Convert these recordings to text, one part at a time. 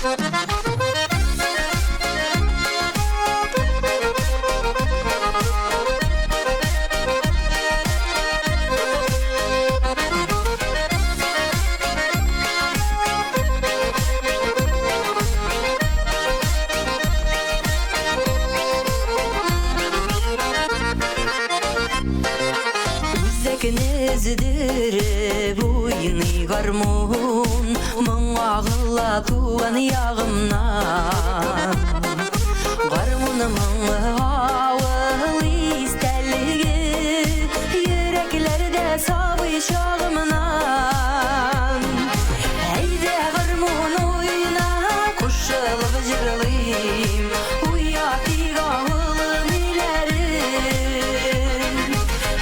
Үзәкне өздереп уйный гармун, Моң агыла туган ягымнан. Гармун моңы авыл истәлеге, Йөрәкләрдә сабый чагымнан. Әйдә гармун уйна, кушылып җырлыйм, Уятыйк авылым өйләрен.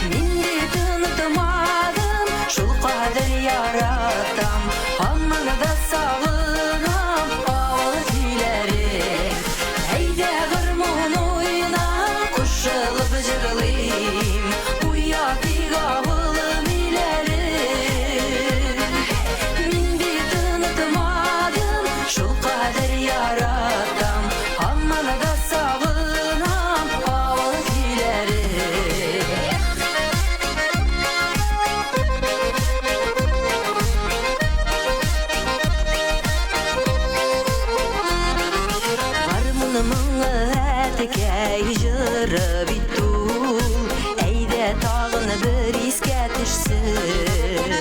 Мин бит онытмадым, шул кадәр яратам, Һаман да сагынам авыл көйләрен. Әйдә гармун уйна, кушылып җырлыйм, Уятыйк авылым өйләрен. Мин бит онытмадым, шул кадәр яратам, Һаман да сагынам авыл көйләрен. Гармун моңы әткәй җыры бит ул, Әйдә тагын бер искә төшсен.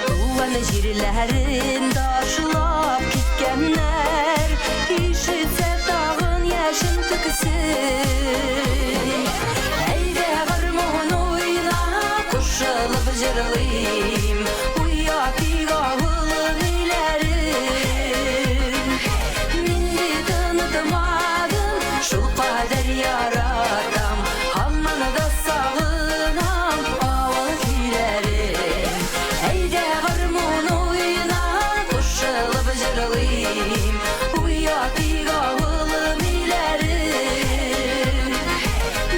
Туган җирләрен ташлап киткәннәр, Ишетсә тагын яшен түксен. Әйдә гармун уйна, кушылып җырлыйм, Уятыйк авылым өйләрен. Мин бит онытмадым, шул кадәр яратам, Һаман да сагынам авыл көйләрен. Әйдә гармун уйна, кушылып җырлыйм, Уятыйк авылым өйләрен.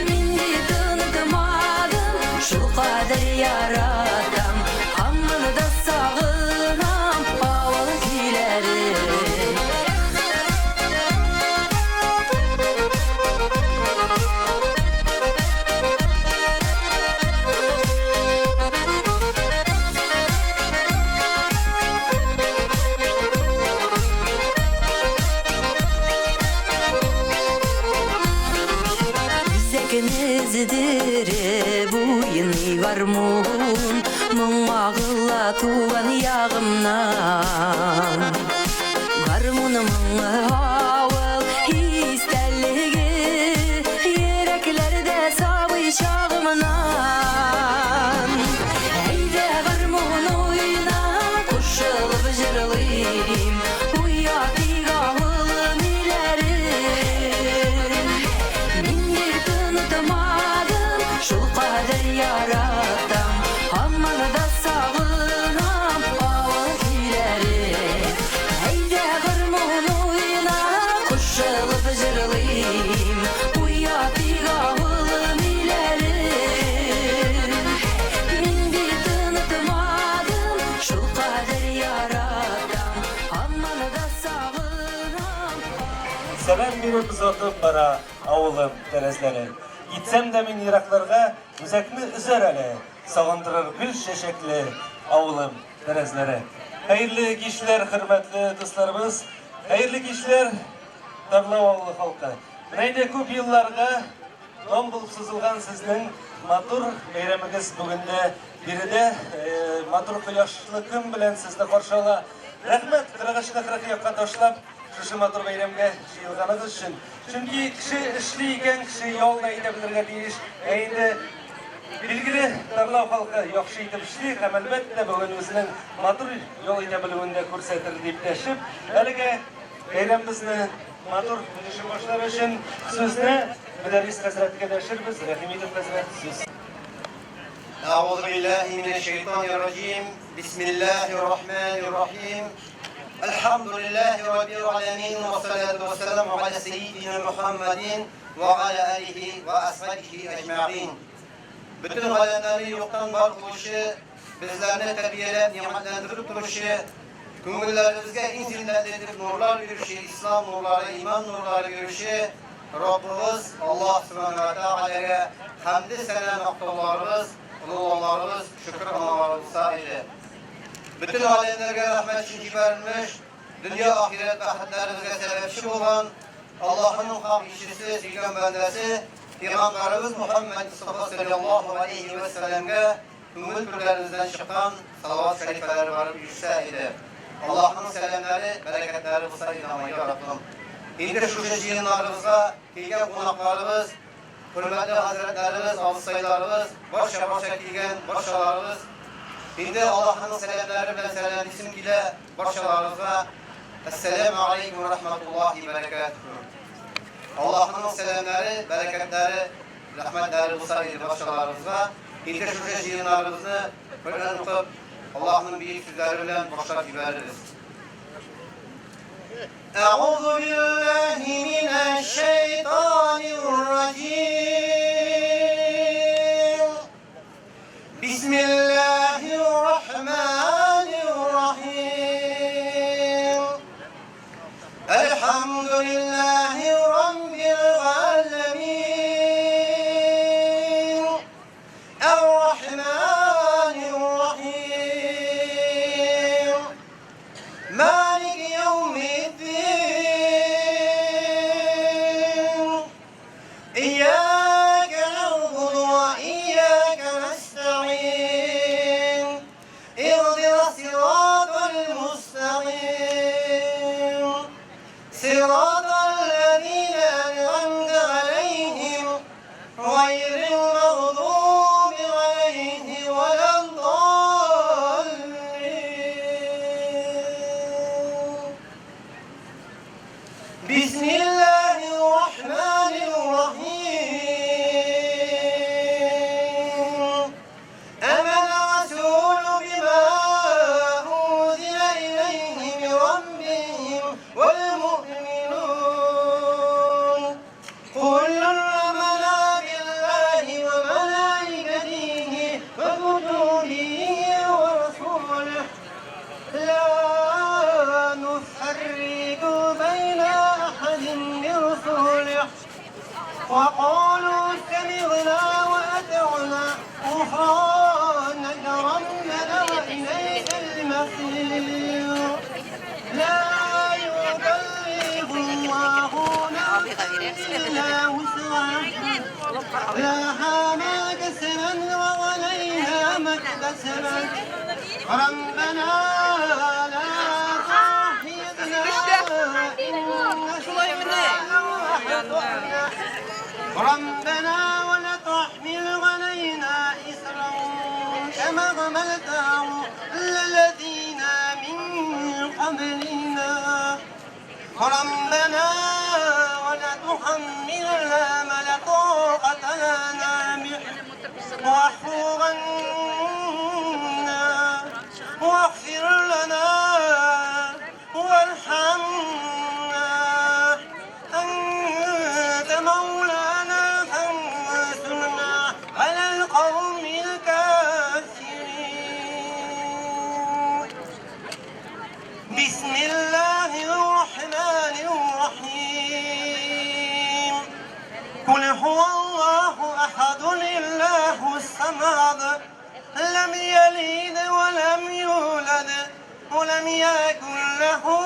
Мин бит онытмадым, шул кадәр яратам, Һаман да сагынам авыл көйләрен. Үзәкне өздереп уйный гармун, Моң агыла туган ягымнан. Гармун моңы авыл истәлеге, Йөрәкләрдә сабый чагымнан. Әйдә гармун уйна, кушылып җырлыйм, Уятыйк авылым өйләрен. Мин бит онытмадым, шул кадәр яратам, Һаман да сагынам авыл көйләрен. Әйдә гармун уйна, кушылып җырлыйм, Уятыйк авылым өйләрен. Мин бит онытмадым, шул кадәр яратам, Һаман да сагынам. Сәлам биреп озатып бара авылым тәрәзләре. Китсәм дә мин еракларга, үзәкне өзәр әле, сагындырыр гөл чәчәкле авылым тәрәзләре. Хәерле кичләр, хөрмәтле дусларыбыз! Хәерле кичләр, Тарлау авылы халкы! Менә инде күп елларга дан булып сузылган сезнең матур бәйрәмегез бүген дә биредә матур кояшлы көн белән сезне каршы ала. Рәхмәт, 43-не 40 якка ташлап, шушы матур бәйрәмгә җыелганыгыз өчен. Чөнки кеше эшли икән, кеше ял да итә белергә тиеш. Ә инде билгеле, Тарлау халкы яхшы итеп эшли һәм, әлбәттә, бүген үзенең матур ял итә белүен дә күрсәтер дип дәшеп, әлегә бәйрәмебезне матур өлешен башлар өчен сүзне Мөдәррис хәзрәткә дәшербез. Рәхим итеп, хәзрәт, сүз. أعوذ بالله من الشيطان الرجيم بسم الله الرحمن الرحيم الحمد لله رب العالمين والصلاة والسلام على سيدنا محمد وعلى آله وأصحابه أجمعين Бөтен галәмнәрне юктан бар кылучы, безләрне тәрбияләп, нигъмәтләндереп торучы, Күңелләребезгә иң зиннәтле итеп нурлар бирүче, ислам нурлары, иман нурлары бирүче Раббыбыз Аллаһ Сүбхәнәһү вә Тәгаләгә хәмде сәна мактауларыбыз, олылауларыбыз, шөкер аналарыбыз булса иде. Бөтен галәмнәргә рәхмәт өчен җибәрелмеш, дөнья ахирәт бәхетләребезгә сәбәпче булган Аллаһының хак илчесе, сөйгән бәндәсе, пәйгамбәребез Мухәммәд Мостафа салләллаһу алейһи вә сәлләмгә күңел түрләребездән чыккан салават шәрифәләре барып ирешсә иде. Аллаһның сәламнәре, бәрәкәтләре булса иде аңа, я Раббым. Инде шушы җыеннарыбызга килгән кунакларыбыз, хөрмәтле хәзрәтләребез, абыстайларыбыз, барча-барча килгән барчаларыбыз, инде Аллаһның сәламнәре белән сәламлисем килә барчаларыгызга. Әссәләмү алейкум вә рахматуллаһи бәрәкәтүһү. Аллаһның сәламнәре, бәрәкәтләре, рәхмәтләре булса иде барчаларыгызга. Инде шушы җыеннарыбызны Коръән укып, Аллаһның бөек сүзләре белән башлап җибәрербез. Әгъузу биллаһи минәш шайтанир раҗим. Бисмиллаһир рахманир рахим. Әлхәмдүлиллаһи раббил галәмин. Әр-Рахманир Рахим. Малик яумиддин. Ияка нәгъбуду ва ияка нәстәгыйн. Иһдина сиратал мустәкыйм. Сиратал ләзина ән'амта галәйһим. Гайрил мәгъдуби галәйһи вәләд-даллин. Бисмиллаһир рахманир рахим. Амана расулу бима унзила иләйһи мин раббихим вәл муъминун. Куллун амана биллаһи вә мәлаикәтиһи вә кутубиһи вә расулиһ. Ла нуфәррику бәйнә әхәдин мин русулиһ. Вә калу сәмигъна вә атәгъна гуфранәкә раббана вә иләйкәл мәсир. Ла юкәллифуллаһу нәфсән илля вус'аһа. Лаһа ма кәсәбәт вә галәйһа мәктәсәбәт. Раббана ла туахизна ин насина ау ахтана. Раббана ва ла тахмил галәйна исран кама хамалтаху алләзина мин каблина. Раббана ва ла тухаммилна ма ла тақата лана бих. Ваъфу ганна вагъфир лана вархамна. Анта маулана фансурна алал каумил кафирин. Бисмиллаһир рахманир рахим. Кул һуаллаһу ахадун иллаһус самад. Ләм ялид ва ләм юлад ва ләм якун ләһу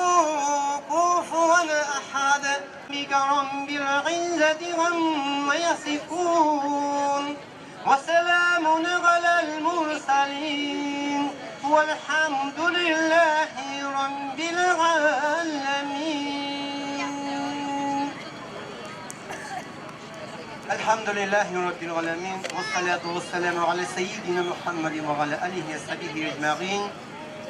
куфуан ахад. Бика раббил гыйззати гамма ясифун. Ва сәламун галәл мурсалин. Вәлхәмдүлилләһи раббил галәмин. Әлхәмдүлилләһи раббил галәмин. Вәссалату вәссәламу галә сәййидина Мухәммәдин вә галә алиһи вә сәхбиһи әҗмәгыйн.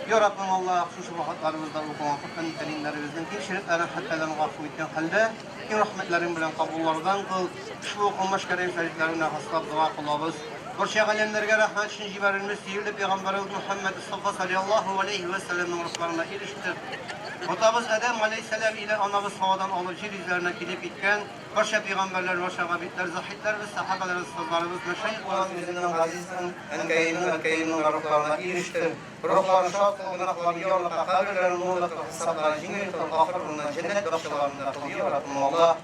Я Раббым Аллаһ, шушы вакытларыбызда укыган Коръән кәримнәребезнең кимчелекләрен, хаталарын гафу иткән хәлдә, киң рәхмәтләрең белән кабуллардан кыл. Ошбу укылмыш кәрим шәрифләренә хаслап дога кылабыз. Барча галәмнәргә рәхмәт өчен җибәрелмеш сөекле пәйгамбәребез Мухәммәд Мостафа салләллаһу галәйһи вә сәлләмнең рухларына ирештер. Атабыз Адәм галәйһиссәлам илә анабыз Һавадан алып җир йөзләренә килеп киткән барча пәйгамбәрләр, барча габидләр, заһидләребез, сәхабәләребез, остазларыбыз, мәшаихларыбыз, үземнең газиз әнкәемнең, әткәемнең рухларына ирештер. Рухларын шат кыл, гөнаһларын ярлыка, каберләрен нурлы кыл, хисапларын җиңел кыл, ахыр урынын җәннәт бакчаларында кыл, йа Раббым Аллаһ.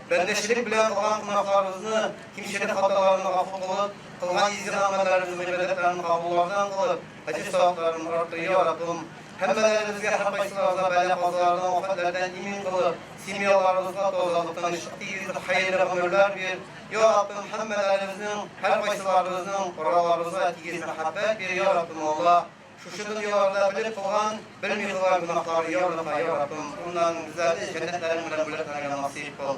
Бәндәчелек белән кылган гөнаһларыбызны, кимчелек-хаталарны гафу кылып, кылган изге гамәлләребезне, гыйбадәтләрне кабуллардан кылып, әҗер-савапларын арттыр, йа Раббым. Һәммәләребезгә, һәркайсыларыбызга бәла-казалардан, афәтләрдән имин кылып, семьяларыбызга тазалык, тынычлык, тигезлек, хәерле гомерләр бир. Йа Раббым, һәммәләребезнең, һәркайсыларыбызның араларыбызга тигез мәхәббәт бир, йа Раббым Аллаһ. Шушы дөньяларда белеп кылган, белми кылган гөнаһларны ярлыка, йа Раббым, уннан безләрне җәннәтләрең белән бүләкләргә насыйп кыл.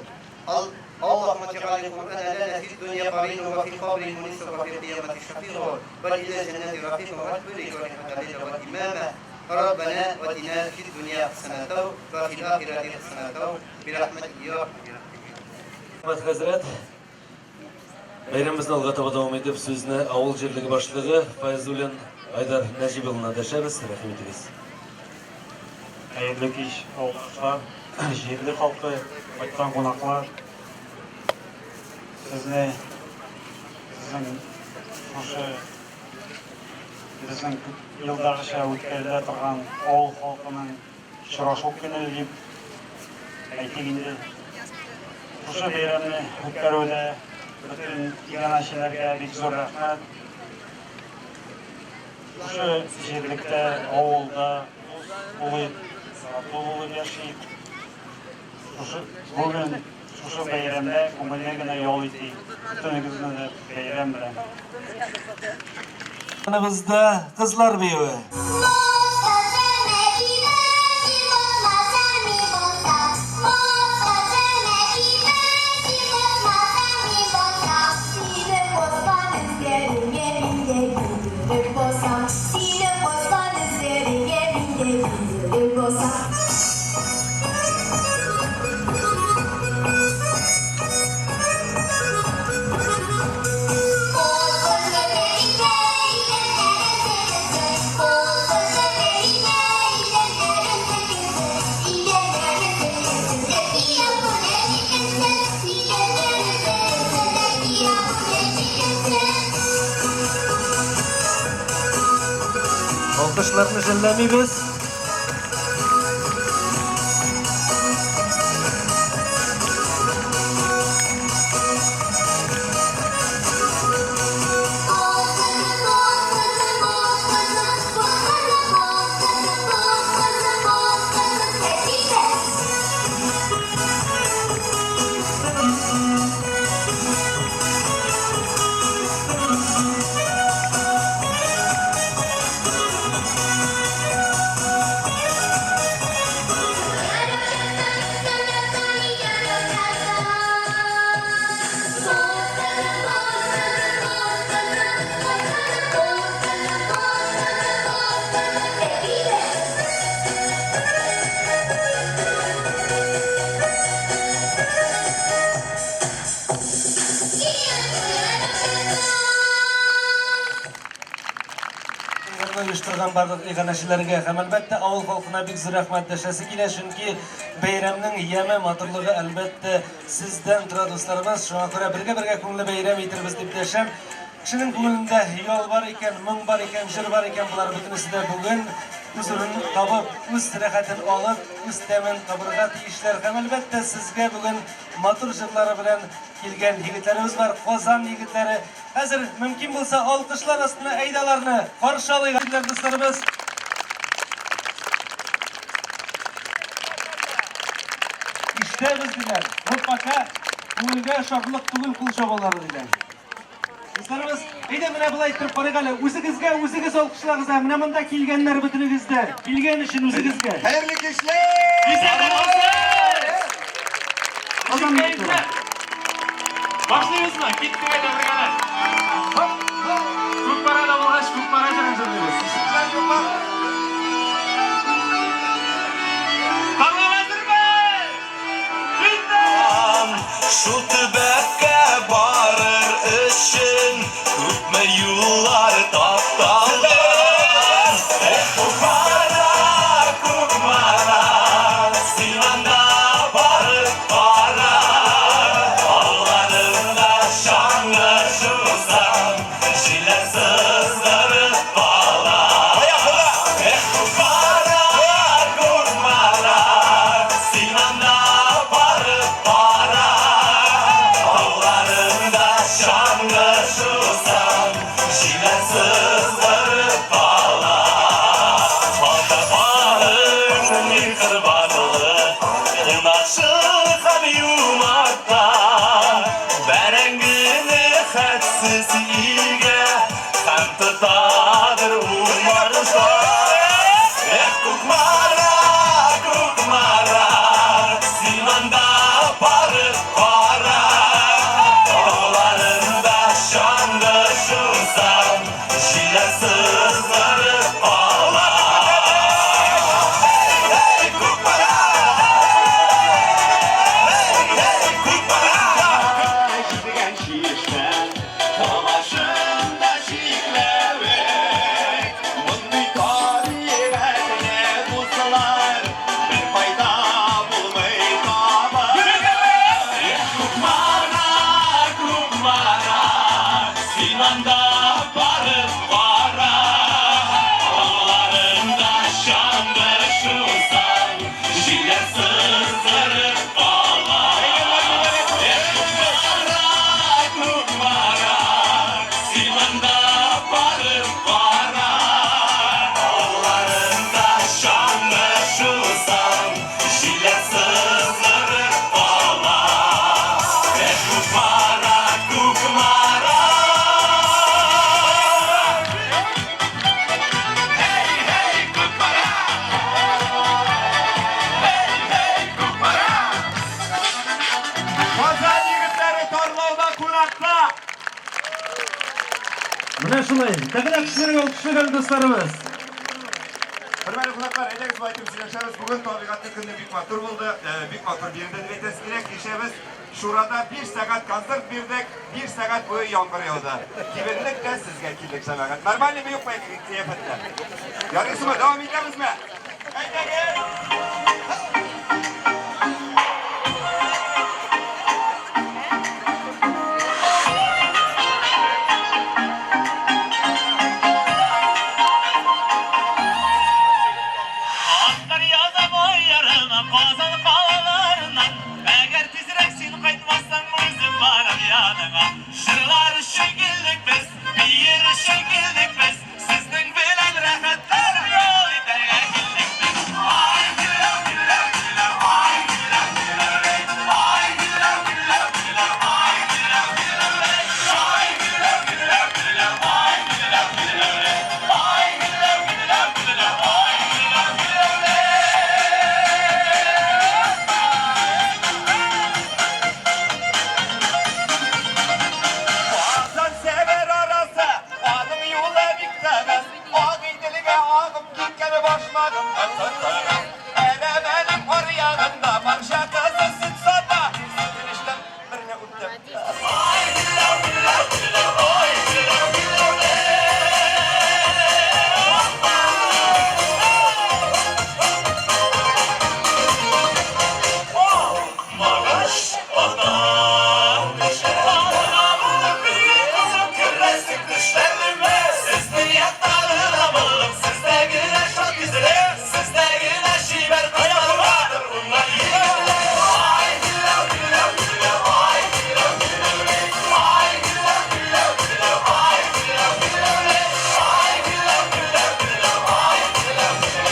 Ал, Аллаһумма җәгальил Куръәнә ләнә фид дөнья карина вә фил кабри муниса вә фил кыямәти шәфига вә илә җәннәти рафика вә кулли шаһидән вә имама. Раббана атина фид дөнья хәсәнәтәү вә фил ахирәти хәсәнәтәү бирәхмәтик йа әрхәмәр рахимин. Рәхмәт, хәзрәт. Бәйрәмебезне алга таба дәвам итеп, сүзне авыл җирлеге башлыгы Файзуллин Айдар Нәҗип улына дәшәбез. Рәхим итегез. Хәерле кич, авылдашлар, җирле халкы, кайткан кунаклар. Сезне безнең шушы безнең елдагыча үткәрелә торган авыл халкының Очрашу көне дип әйтик инде. Шушы бәйрәмне үткәрүдә бөтен иганәчеләргә бик зур рәхмәт. Шушы җирлектә, авылда дус булыйк, тату булып яшик. Шушы бүген шушы бәйрәмдә күңелле генә ял итик. Бөтенегезне дә бәйрәм белән. Яныбызда кызлар биюе. Алкышларны жәлләмибез. Турнирны оештырган барлык иганәчеләргә һәм, әлбәттә, авыл халкына бик зур рәхмәт дәшәсе килә, чөнки бәйрәмнең яме, матурлыгы, әлбәттә, сездән тора, дусларыбыз. Шуңа күрә бергә-бергә күңелле бәйрәм итербез дип дәшәм. Кешенең күңелендә ял бар икән, моң бар икән, җыр бар икән, болар бөтенесе дә бүген үз урынын табып, үз рәхәтен алып, үз тәмен табырга тиешләр. Һәм, әлбәттә, сезгә бүген матур җырлары белән килгән егетләребез бар, Казан егетләре. Хәзер, мөмкин булса, алкышлар астына әйдә аларны каршы алыйк, диләр дусларыбыз. Ишетәбез, диләр. Бу пока күңелгә шатлык түгел кул чабулары, диләр. Дусларыбыз, әйдә менә болай иттереп карыйк әле. Үзегезгә үзегез алкышлагыз ә. Менә монда килгәннәр бөтенегез дә. Килгән өчен үзегезгә. Хәерле кичләр! Исәннәрмесез! Казан Кәефле! Башлыйбызмы? Киттек әйдә бергәләп. Күкмарада булгач, Күкмара җырын җырлыйбыз. Ишекләр юкмы? Тыңлап әзерме? Киттек! Шул төбәккә барыр өчен күпме юллар тапталган. Эх, Кукмара, Кукмара, син анда барып кара. Тауларыңда чаңгы шусаң, җилләр сызгырып кала. Эх, Кукмара, Кукмара, син анда барып кара. Тауларыңда чаңгы шусаң, җилләр сызгырып кала. Халкы миһербанлы, кунакчыл һәм юмартта. Бәрәңгене хәтсез игә һәм тотадыр умарта. Эх, Кукмара, Кукмара, син анда барып кара. Тауларында чаңгы шусаң, җилләр сызгырып кала. Эй, Кукмара! Эй, эй, Кукмара! Дигән чишмә, тамашында чикләвек. Мондый табигатьне дуслар, бер файда булмый табып. Эх, Кукмара, Кукмара, син анда барып кара. Тауларында чаңгы шусаң, җилләр сызгырып кала. Эх, Кукмара, Кукмара, син анда барып кара. Тауларында чаңгы шусаң, җилләр сызгырып кала. Эх, Кукмара, Кукмара! Hey, hey, Кукмара! Hey, hey, Кукмара! Казан егетләре Тарлауда кунакта. Менә шулай. Тәкъдир кешеләргә алкышлыйк әле, дусларыбыз. Хөрмәтле кунаклар, әйдәгез болай итеп сөйләшәбез. Бүген табигатьнең көне бик матур булды. Бик матур бирде дип әйтәсе кирәк. Кичә без Шурада 1 сәгать концерт бирдек, 1 сәгать буе яңгыр яуды. Кибенлек тә сезгә килдек, җәмәгать. Нормальныймы, юкмы кыяфәттә? Ярыйсымы, дәвам итәбезме? Әйдәгез! Атлар язам ярыма Казан калаларыннан. Әгәр тизрәк син кайтмасаң, үзем барам яныңа. Җырлар өчен килдек без, биер өчен килдек без. Сезнең белән рәхәтләнеп ял итәргә килдек без. Ай, гөлләү, гөлләү, гөлләү, ай, гөлләү, гөлләү, ай, гөлләү, гөлләү, гөлләү, ай, гөлләү, гөлләү, ай, гөлләү, гөлләү, гөлләү, ай, гөлләү, гөлләү, ай, гөлләү, гөлләү, гөлләү, ай, гөлләү, гөлләү. Казан Сәвер арасы, аның юлы бик тыгыз. Агыйделгә агып киткән башмагымны тотыгыз. Әләмәнең аръягында патша кызы сөт сата. Сөтен эчтем, берне үптем. Ай, гөлләү, гөлләү, гөлләү, ай, гөлләү, гөлләү. Магач атам Керәсең төшләремә. Сезнең якта гына булып, сездә генә шат йөзләр, сездә генә чибәр кызлар бардыр, уңган егетләр. Ай, гөлләү, гөлләү, гөлләү, ай, гөлләү, гөлләү, ай, гөлләү, гөлләү, гөлләү, ай, гөлләү, гөлләү, ай, гөлләү, гөлләү, гөлләү, ай, гөлләү, гөлләү,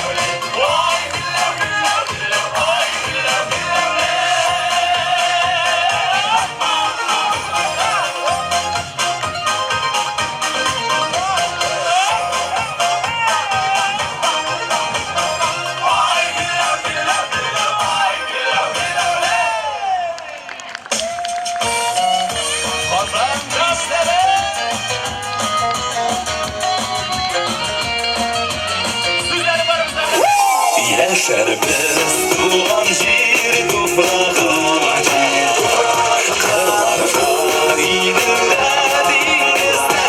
ай, гөлләү, гөлләү, гөлләү, ай, гөлләү, гөлләү. Ай, гөлләү, гөлләү, гөлләү, ай, гөлләү, гөлләү. Казан яшьләре! Сүзләре барыбызда. Яшәрбез туган җир туфрагы, кырларда, иделдә, диңгездә.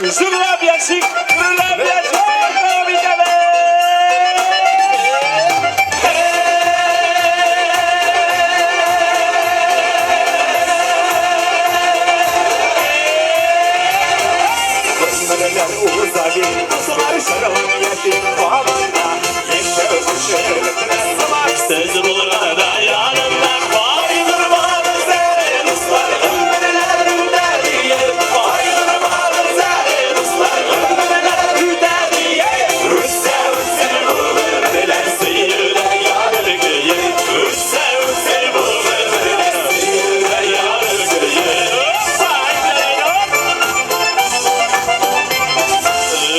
Җырлап яшик, гөрләп яшик, дәвам итәбез! Гомерләр уза бит, дуслар, җырлап яшик һаман да. Яшәү өчен Сез булганда янымда, кайгырмагыз әле, дуслар, гомерләр үтә диеп. Кайгырмагыз әле, дуслар, гомерләр үтә диеп. Үтсә үтсен бу гомерләр, сөюдә янып көеп. Үтсә үтсен бу гомерләр, сөюдә янып көеп.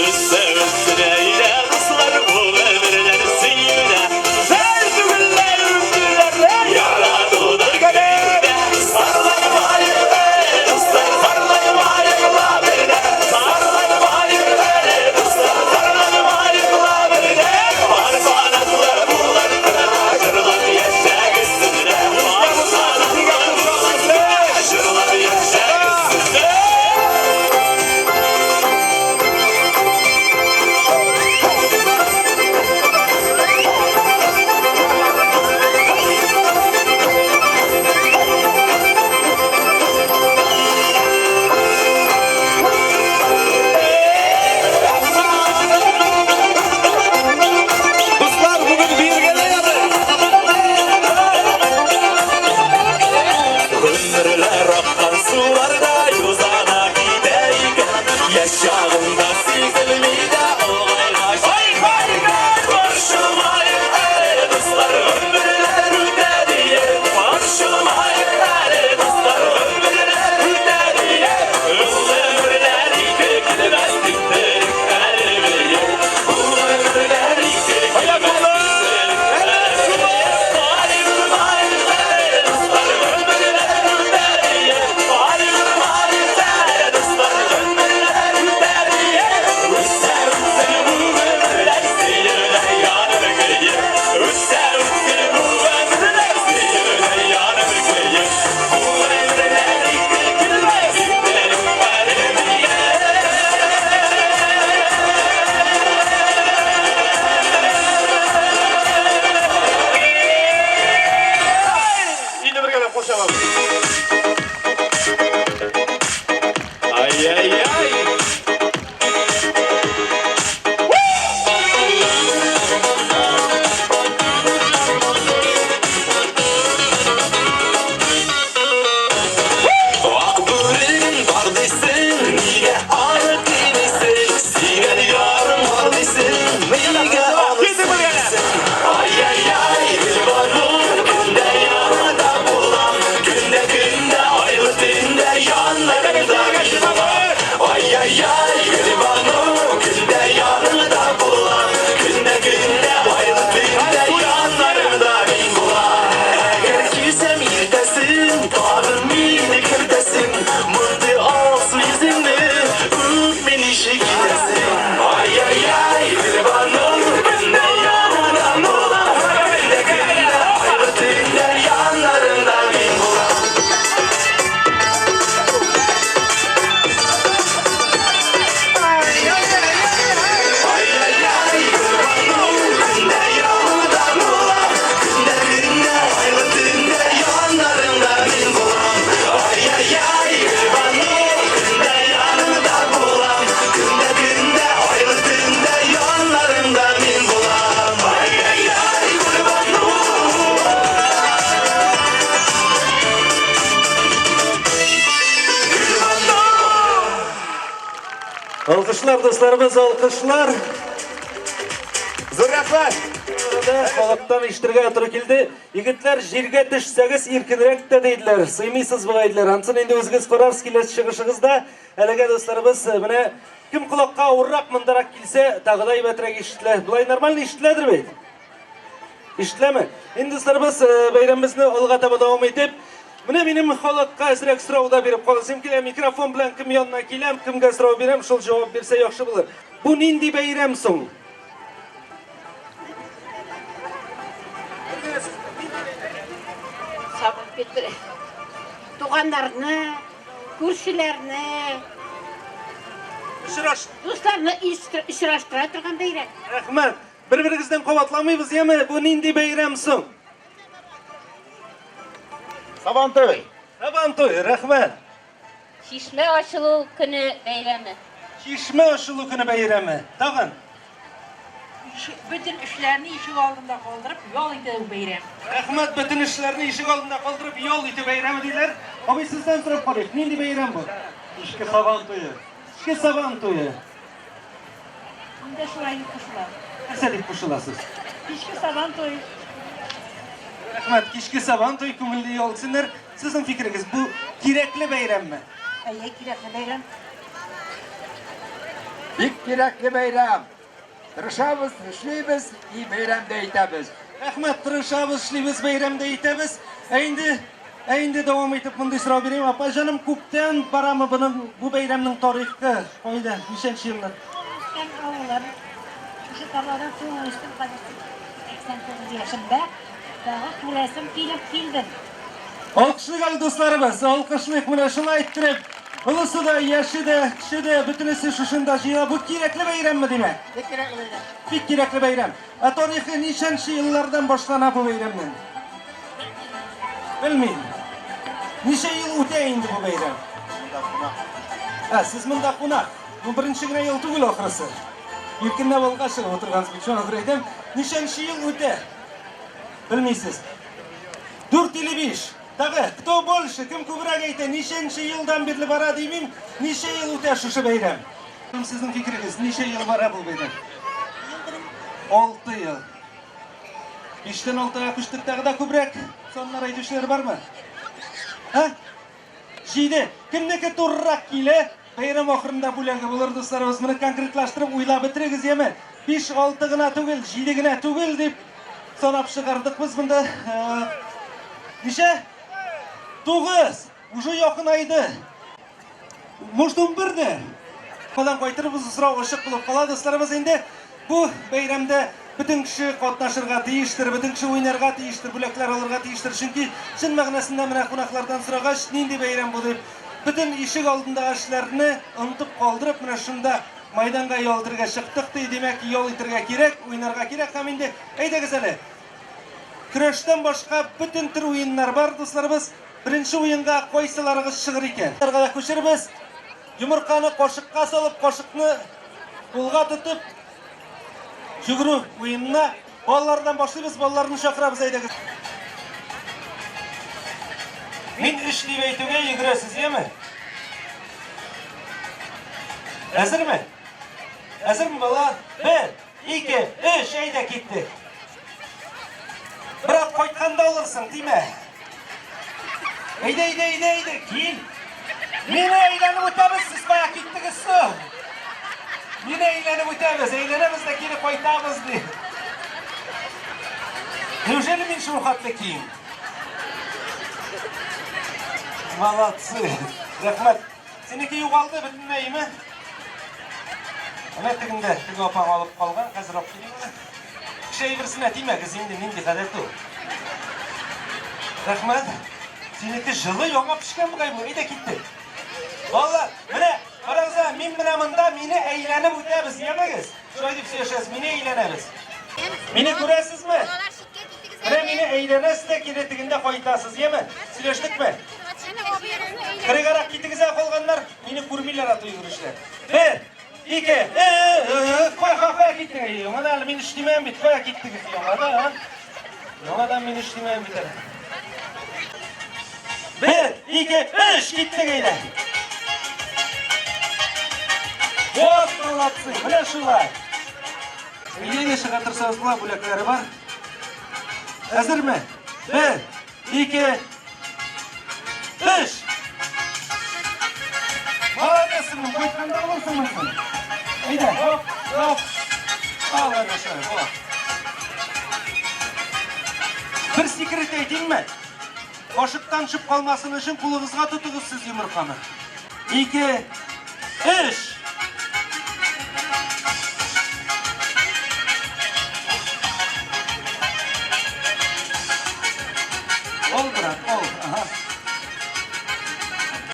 Үтсә үтсен әйдә, дуслар, бу гомерләр сөюдә. Зәр түгелләр үттеләр, яратуды көюдә. Зарланмаек әле, дуслар, зарланмаек ла бергә. Зарланмаек әле, дуслар, зарланмаек ла бергә. Пар канатлы булып кына җырлап яшәгез сездә. Пар канатлы булып кына җырлап яшәгез сездә. Дуслар, бүген биергә дә ярый. Гомерләр аккан сулардай уза да китә икән. Яшь чагында сизелми дә олыгайгач. Ай-һай-һай, борчылмаек әле, дуслар, гомерләр үтә диеп. Борчылмаек әле, дуслар, гомерләр үтә диеп. Бу гомерләр ике килмәс, тик әле биеп. Бу гомерләр ике килмәс, тик әле биеп. Кайгырмаек әле, дуслар, гомерләр үтә диеп. Кайгырмаек әле, дуслар, гомерләр үтә диеп. Үтсә үтсен бу гомерләр, сөюдә янып көеп. Үтсә үтсен бу гомерләр, сөюдә янып көеп. Бу гомерләр ике килмәс, тик әле биеп. Инде бергәләп кул чабабыз. Ай-яй-яй! Ак бүрем бар дисең, нигә аны кимисең? Сөйгән ярым бар дисең, нигә аны сөймисең? Ай-яй-яй, Гөлбану, көндә яныңда булам. Көндә, көндә, айлы төндә яннарыңда мин булам. Ай-яй-яй, Гөлбану, көндә яныңда булам. Көндә, көндә, айлы төндә яннарыңда мин булам. Әгәр килсәм иртәсен, тагын мине кертәсең. Мондый алсу йөзеңне үпми ничек китәсең? Ай-яй-яй, Гөлбану, көндә яныңда булам. Көндә, көндә, айлы төндә яннарыңда мин булам. Ай-яй-яй, Гөлбану, көндә яныңда булам. Көндә, көндә, айлы төндә яннарыңда мин булам. Ай-яй-яй, Гөлбану, көндә яныңда булам. Көндә, көндә, айлы төндә яннарыңда мин булам. Ай-яй-яй, Гөлбану. Гөлбану. Алкышлар, дусларыбыз, алкышлар. Зур рәхмәт. Халыктан ишетергә туры килде. Егетләр, җиргә төшсәгез иркенрәк тә диделәр. Сыймыйсыз бугай диделәр. Ансын инде үзегез карарсыз киләсе чыгышыгызда. Әлегә, дусларыбыз, менә кем колакка авыррак мондарак килсә, тагы да әйбәтрәк ишетелә. Болай нормально ишетеләдер бит? Ишетеләме? Инде, дусларыбыз, бәйрәмебезне алга таба дәвам итеп, менә минем халыкка әзрәк сорау да биреп каласым килә. Микрофон белән кем янына киләм, кемгә сорау бирәм, шул җавап бирсә яхшы булыр. Бу нинди бәйрәм соң? Сабыр бит туганнарны, күршеләрне. Очраш. Дусларны очраштыра торган бәйрәм. Рәхмәт. Бер-берегездән кабатламыйбыз, яме? Бу нинди бәйрәм соң? Сабантуй. Сабантуй, рәхмәт. Чишмә ачылу көне бәйрәме. Чишмә ачылу көне бәйрәме. Тагын. Бөтен эшләрне ишек алдында калдырып, ял итү бәйрәм. Рәхмәт, бөтен эшләрне ишек алдында калдырып, ял итү бәйрәме диләр. Абый, сездән сорап карыйк, нинди бәйрәм бу? Кичке Сабан туе. Кичке Сабан туе. Мин дә шулай дип кушылам. Нәрсә дип кушыласыз? Кичке Сабан туе. Рәхмәт, кичке Сабан туе, күңелле ял итсеннәр. Сезнең фикерегез, бу кирәкле бәйрәмме? Әйе, кирәкле бәйрәм. Бик кирәкле бәйрәм. Тырышабыз, эшлибез и бәйрәм дә итәбез. Рәхмәт, тырышабыз, эшлибез, бәйрәм дә итәбез. Ә инде, ә инде дәвам итеп мондый сорау бирәм. Апа җаным, күптән барамы буның бу бәйрәмнең тарихы? Кайда, ничәнче еллар? Үскән авылым, шушы Кабадан туып үстем, хәзер 89 яшемдә. Тагы күрәсем килеп килдем. Алкышлыйк әле, дусларыбыз, алкышлыйк менә шулай иттереп. Олысы да, яше дә, кеше дә, бөтенесе шушында җыела. Бу кирәкле бәйрәмме, димәк? Бик кирәкле бәйрәм. Бик кирәкле бәйрәм. Ә тарихы ничәнче еллардан башлана бу бәйрәмнең? Белмим. Ничә ел үтә инде бу бәйрәм? Монда кунак. Ә, сез монда кунак. Бу беренче генә ел түгел ахрысы. Иркенләп алга чыгып утыргансыз бит, шуңа күрә әйтәм. Ничәнче ел үтә? Белмисез. Дүрт или биш. Тагы, кто больше, кем күбрәк әйтә, ничәнче елдан бирле бара димим, ничә ел үтә шушы бәйрәм? Сезнең фикерегез, ничә ел бара бу бәйрәм? Алты ел. Биштән алтыга күчтек, тагы да күбрәк саннар әйтүчеләр бармы? Ә? Җиде. Кемнеке турырак килә? Бәйрәм ахырында бүләге булыр, дусларыбыз. Моны конкретлаштырып уйлап бетерегез, яме? Биш, алты гына түгел, җиде генә түгел дип санап чыгардык без монда. Ничә? Тугыз. Уже якынайды. Может, унбердер? Кадан кайтырбыз, сорау ачык булып кала, дусларыбыз. Инде бу бәйрәмдә бөтен кеше катнашырга тиештер, бөтен кеше уйнарга тиештер, бүләкләр алырга тиештер. Чөнки чын мәгънәсендә менә кунаклардан сорагач, нинди бәйрәм бу дип, бөтен ишек алдындагы эшләрне онытып калдырып, менә шунда майданга ял итәргә чыктык ди. Димәк, ял итәргә кирәк, уйнарга кирәк һәм инде әйдәгез әле. Көрәштән башка бөтен төр уеннар бар, дусларыбыз. Беренче уенга кайсыларыгыз чыгыр икән? Аларга да күчербез. Йомырканы кашыкка салып, кашыкны кулга тотып, йөгерү уенына балалардан башлыйбыз, балаларны чакырабыз, әйдәгез. Мин өч дип әйтүгә йөгерәсез, яме? Әзерме? Әзерме, балалар? Бер, ике, өч, әйдә, киттек. Брат, кайтканда алырсың, тимә. Әйдә, әйдә, әйдә, әйдә, кил. Мине әйләнеп үтәбез, сез кая киттегез соң? Мине әйләнеп үтәбез, әйләнәбез дә кире кайтабыз, ди. Неужели мин шул хәтле киң? Молодцы. Рәхмәт. Синеке югалды бөтенләйме? Әнә тегендә теге апаң алып калган, хәзер алып килим әле. Кеше әйберсенә тимәгез инде, нинди гадәт ул. Рәхмәт. Синеке җылы яңа пешкән бугай бу. Әйдә киттек. Балалар, менә карагыз, ә, мин менә монда, мине әйләнеп үтәбез, янәгез. Шулай дип сөйләшәбез, мине әйләнәбез. Мине күрәсезме? Менә мине әйләнәсез дә кире тегендә кайтасыз, яме? Сөйләштекме? Кырыйгарак китегез ә калганнар, мине күрмиләр аты йөгерешләр. Бер, ике, кая, кая, кая киттең? Яңадан әле мин эшлимәм бит, кая киттегез яңадан? Яңадан мин эшлимәм бит әле. Бер, ике, өч, киттек әйдә. Вот молодцы, менә шулай. Әйдә, чыга торсагыз була, бүләкләре бар. Әзерме? Бер, ике, өч. Молодец, сеңлем, кайтканда алырсың монысын. Әйдә, хоп, хоп. Ал, әнә шулай, була. Бер секрет әйтимме? Кашыктан төшеп калмасын өчен кулыгызга тотыгыз сез йомырканы. Ике, өч. Ал, брат, ал. Ага.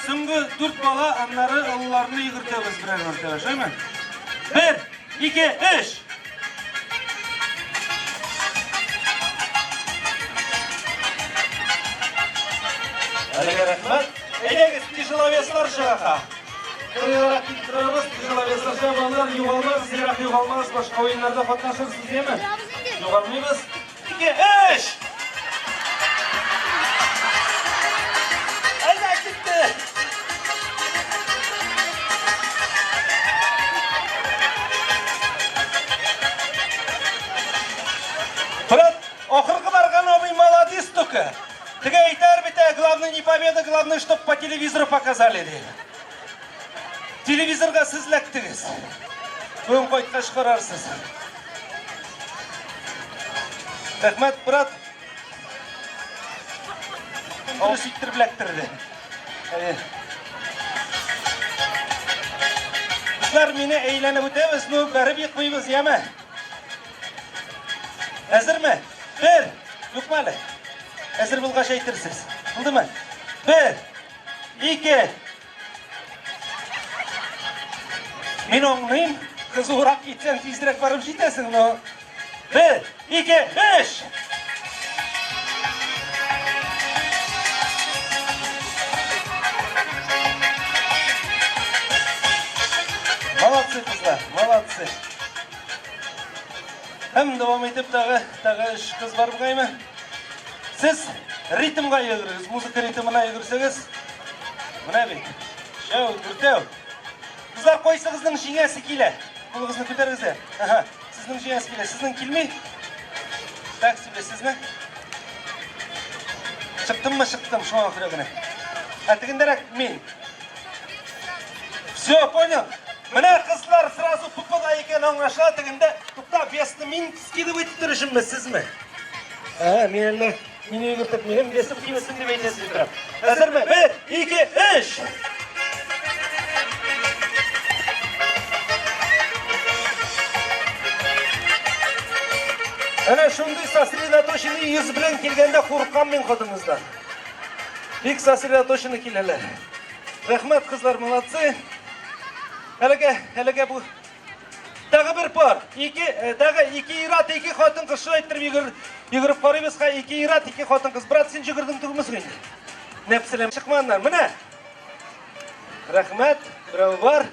Соңгы дүрт бала. бала, аннары олыларны йөгертәбез берәр мәртәбә, шулаймы? Бер, ике, өч! Әлегә рәхмәт. Әйдәгез, тяжеловеслар чыга. Кырыйларак китеп торабыз, тяжеловеслар чыга, балалар югалмагыз, ерак югалмагыз, башка уеннарда катнашырсыз, яме? Югалмыйбыз. Ике, өч! Әйдә, китте! Брат, ахыргы барган абый молодец только. Теге әйтәр бит, ә, главное не победа, главное, чтоб по телевизору показали, ди. Телевизорга сез ләктегез. Бүген кайткач карарсыз. Рәхмәт, брат. Дөрес иттереп ләктерде. Әйе. Дуслар, мине әйләнеп үтәбез, ну, бәреп екмыйбыз, яме? Әзерме? Бер! Юкмы әле? Әзер булгач әйтерсез. Булдымы? Бер, ике. Мин аңлыйм, кызуырак китсәң, тизрәк барып җитәсең, но... Бер, ике, өч! Молодцы, кызлар, молодцы. Һәм дәвам итеп тагы, тагы өч кыз бар бугаймы? Сез ритмга йөгерегез, музыка ритмына йөгерсәгез, менә бит. Өчәү, дүртәү. Кызлар, кайсыгызның җиңәсе килә? Кулыгызны күтәрегез дә. Ага, сезнең җиңәсе килә, сезнең килми? Так себе, сезне? Чыктыммы, чыктым, шуңа күрә генә. Ә тегендәрәк мин. Все, понял. Менә кызлар сразу ППда икән аңлашыла тегендә. Тукта, весны мин скидывать итер өченме, сезме? Ә, мин әллә мине йөгертеп, минем весым кимесен дип әйтәсез дип торам. Әзерме? Бер, ике, өч! Әнә шундый сосредоточенный йөз белән килгәндә куркам мин хатыныгыздан. Бик сосредоточенный киләләр. Рәхмәт, кызлар, молодцы. Әлегә, әлегә бу Тагы бер пар, ике, э, тагы ике ират, ике хатын кыз шулай иттереп йөгер, йөгереп карыйбыз, ха, ике ират, ике хатын кыз. Брат, син йөгердең түгелме соң инде? Нәфселем чыкманнар. Менә. Рәхмәт, берәү бар.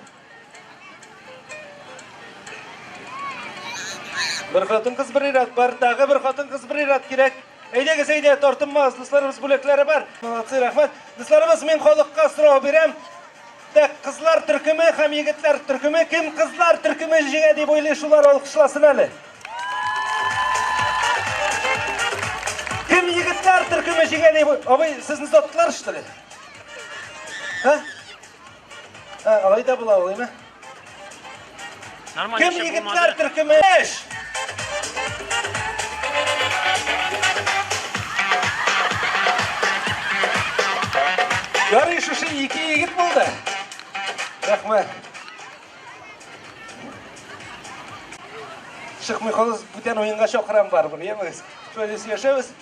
Бер хатын кыз, бер ират бар. Тагы бер хатын кыз, бер ират кирәк. Әйдәгез, әйдә, тартынмагыз, дусларыбыз бүләкләре бар. Молодцы, рәхмәт. Дусларыбыз, мин халыкка сорау бирәм. Так, кызлар төркеме һәм егетләр төркеме, кем кызлар төркеме җиңә дип уйлый, шулар алкышласын әле. Кем егетләр төркеме җиңә дип Абый, сезне саттылар, что ли? Ха? Ә, алай да була, алаймы? Нормально Кем эшләп егетләр булмады. төркеме? Эш! Ярый, шушы ике егет булды. Рәхмәт. Чыкмый калыз, бүтән уенга чакырам барыбер, ямегез. Шулай дип сөйләшәбез.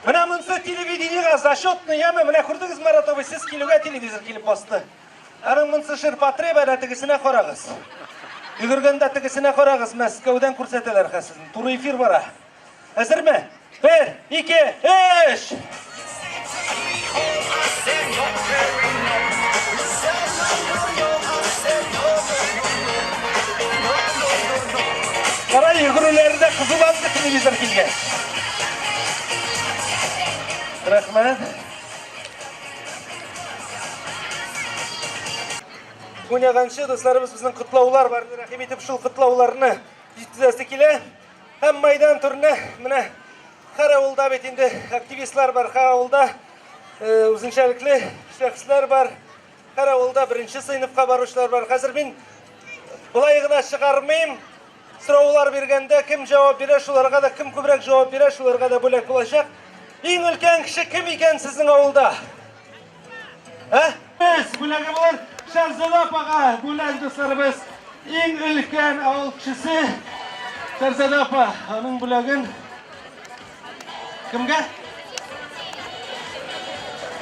Менә монысы телевидениегә зачетный, яме? Менә күрдегез, Марат абый, сез килүгә телевизор килеп басты. Аның монсы ширпотреб, әнә тегесенә карагыз. Йөгергәндә тегесенә карагыз, Мәскәүдән күрсәтәләр хәзер. Туры эфир бара. Әзерме? Бер, ике, өч! Кара йөгерүләре дә кызуланды телевизор килгәч. Рәхмәт. Уйнаганчы, дусларыбыз, безнең котлаулар бар. Рәхим итеп шул котлауларны җиткезәсе килә. Һәм майдан түренә менә һәр авылда бит инде активистлар бар, һәр авылда э, үзенчәлекле шәхесләр бар. Һәр авылда беренче сыйныфка баручылар бар. Хәзер мин болай гына чыгармыйм. Сораулар биргәндә кем җавап бирә, шуларга да кем күбрәк җавап бирә, шуларга да бүләк булачак. Иң өлкән кеше кем икән сезнең авылда? Ә? Без бүләге булыр. Шәрзада апага бүләк дусларыбыз. Иң өлкән авыл кешесе Шәрзада апа, аның бүләген кемгә?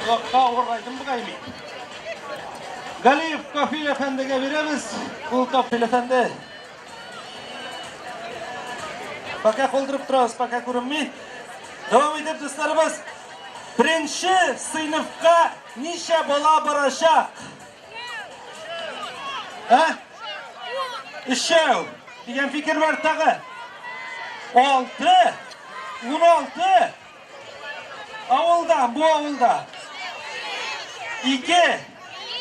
Колакка авырайдым бугай мин. Галиев Кафил әфәндегә бирәбез. Ул Кафил әфәнде. Пока калдырып торабыз, пока күренми. Дәвам итеп, дусларыбыз, беренче сыйныфка ничә бала барачак? Ә? Өчәү дигән фикер бар тагы. Алты, 16. Авылда, бу авылда. Ике.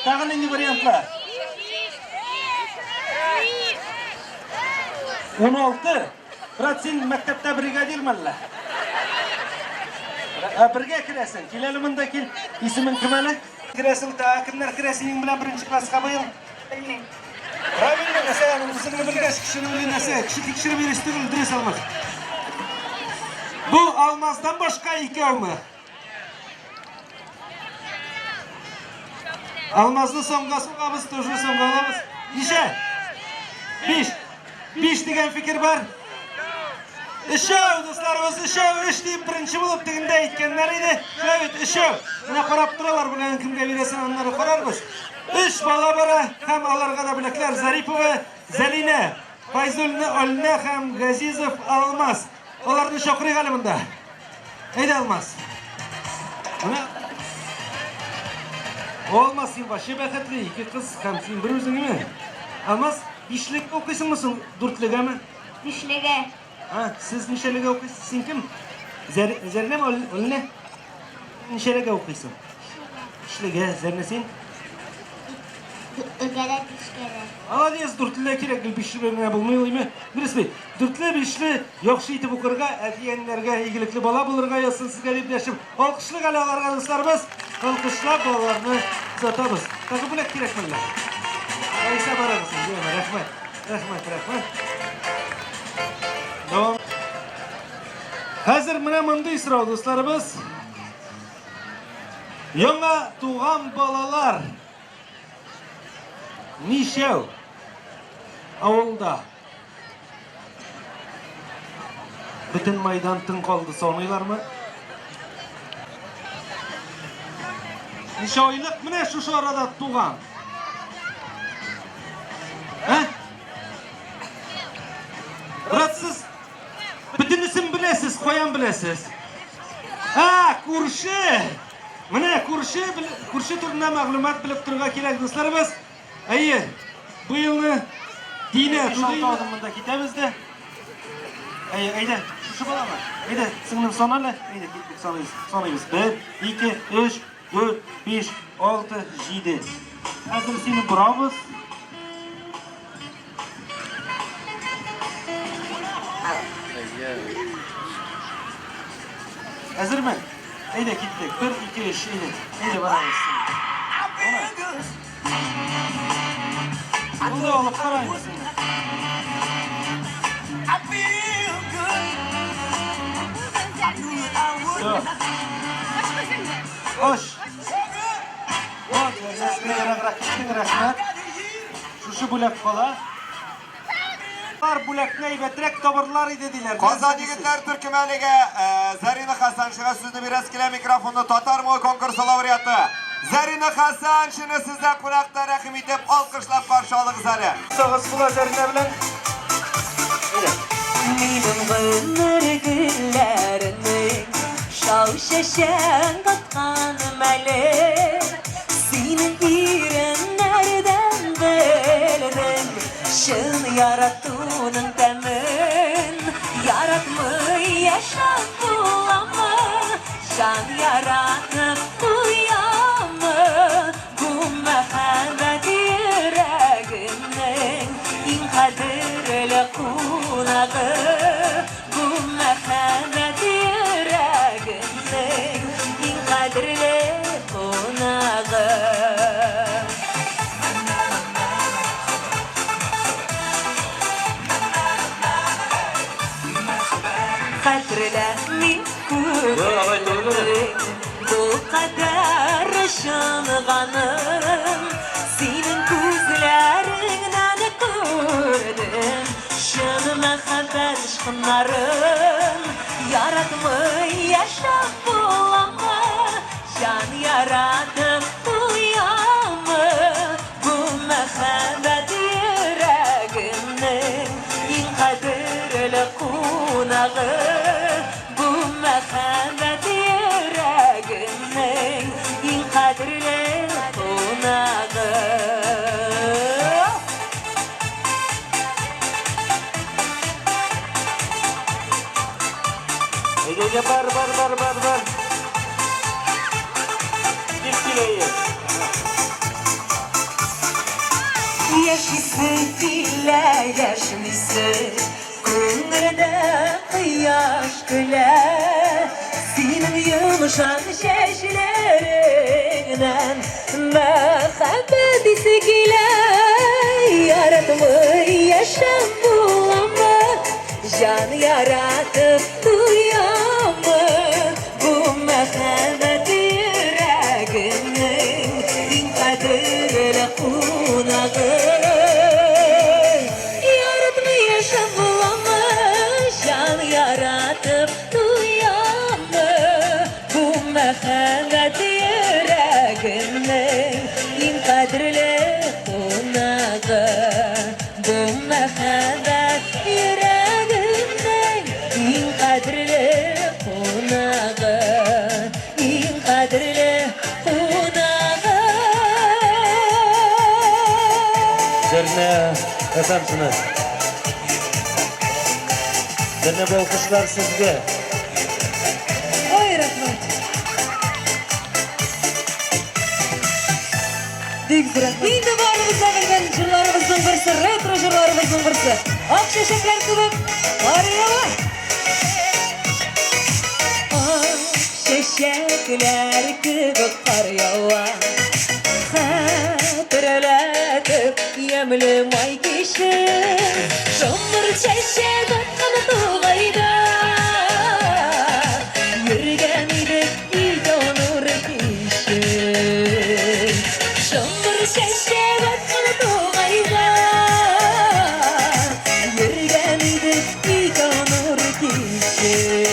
Тагы нинди вариантлар? 16. Брат, син мәктәптә бригадир мәллә? Ә, бергә керәсең. Кил әле монда, кил. Исемең кем әле? Керәсең, тагы кемнәр керә синең белән беренче класска быел? Белмим. Правильно, нәрсә, үзеңне белгәч, кешене белү нәрсә? Кеше тикшереп йөрис түгел, дөрес Алмаз. Бу Алмаздан башка икәүме? Алмазны соңга сугабыз, тоже соңга алабыз. Ничә? Биш. Биш дигән фикер бар. Өчәү, дусларыбыз, өчәү, өч дип беренче булып тегендә әйткәннәр иде. Шулай бит, өчәү. Менә карап торалар, бүләген кемгә бирәсен аннары карарбыз. Өч бала бара һәм аларга да бүләкләр Зарипова Зәлинә, Файзуллина Альнә һәм Газизов Алмаз. Аларны чакырыйк әле монда. Әйдә, Алмаз. Менә Алмаз, син вообще бәхетле, ике кыз һәм син бер үзеңме? Алмаз, бишлек укыйсыңмы соң, дүртлегәме? Бишлегә. А, сез ничәлегә укыйсыз? Син кем? Зәр, Зәрнәме, Альнә? Ничәлегә укыйсың? Бишлегә. Зәрнә син? Дүртлегә дә бишкә дә. Молодец, дүртлегә кирәк, гел бишле генә булмый ул, име? Дөрес бит. Дүртле, бишле, яхшы итеп укырга, әти-әниләргә игелекле бала булырга язсын сезгә дип дәшеп, алкышлыйк әле аларга, дусларыбыз. Алкышлап балаларны озатабыз. Тагы бүләк кирәкме әллә? Алайса барыгыз инде, яме, рәхмәт. Рәхмәт, рәхмәт. Дәвам. Хәзер менә мондый сорау, дусларыбыз. Яңа туган балалар ничәү авылда? Бөтен майдан тын калды, саныйлармы? Ничә айлык менә шушы арада туган? Ә? Брат, сез бөтенесен беләсез, каян беләсез? Ә, күрше! Менә күрше, күрше турында мәгълүмат белеп торырга кирәк, дусларыбыз. Әйе, бу елны Динә туды. Адым монда китәбез дә. Әйе, әйдә, шушы баламы? Әйдә, сеңлем сан әле. Әйдә, киттек, саныйбыз. Саныйбыз. 1, 2, 3, 4, 5, 6, 7. Хәзер сине борабыз. Әзерме? Әйдә, киттек. 1, 2, 3, әйдә. Әйдә, барабыз. Булды, алып караймыз. Все. Ош. Вот, рәхмәт. Шушы бүләк кала. Бар бүләкне әйбәтрәк табырлар иде диләр. Казан егетләр төркеме әлегә Зарина Хасаншига сүзне бирәсе килә микрофонны Татар моңы конкурсы лауреаты Зарина Хасаншина сездә кунакта рәхим итеп алкышлап каршы алыгыз әле. Сагыз була Зарина белән. Минем гомер гөлләренең шау чәчәк аткан мәле. Синең иреннәрдән белдем чын яратуның тәмен. Яратмый яшәп буламы, җан яратып туямы? Бу мәхәббәт йөрәгемнең иң кадерле кунагы. Бу мәхәббәт йөрәгемнең иң кадерле кунагы. Хәтерләмим күңелемнең бу кадәр ышанганын. Синең күзләреңнән күрдем чын мәхәббәт очкыннарын. Яратмый яшәп буламы, җан яратып туямы? кунагы. Бу мәхәббәт йөрәгемнең иң кадерле кунагы. Әйдә, әйдә, бар, бар, бар, бар, бар. Кил, кил, әйе. Яшисе килә, яшьнисе, күңелдә кояш көлә. Синең йомшак чәчләреңнән мәхәббәт исе килә. Яратмый яшәп буламы? Җан яратып туямы? Бу мәхәббәт йөрәгемнең иң кадерле кунагы. Яратмый яшәп буламы? Җан яратып туямы? Бу мәхәббәт йөрәгемнең иң кадерле кунагы. Бу мәхәббәт йөрәгемнең иң кадерле кунагы. Иң кадерле кунагы. Зәрнә Хәсәншина. Зәрнә, бу алкышлар сезгә. Ой, рәхмәт. Бик зур рәхмәт. Инде барыбыз да белгән җырларыбызның берсе, ретро җырларыбызның берсе. Ак чәчәкләр кебек кар ява. Ак чәчәкләр кебек кар ява. Хәтерләтеп ямьле май кичен. Шомыр чәчәк аткан тугайда. Йөргән идек икәү нур кичен. Шомыр чәчәк аткан тугайда. Йөргән идек икәү нур кичен.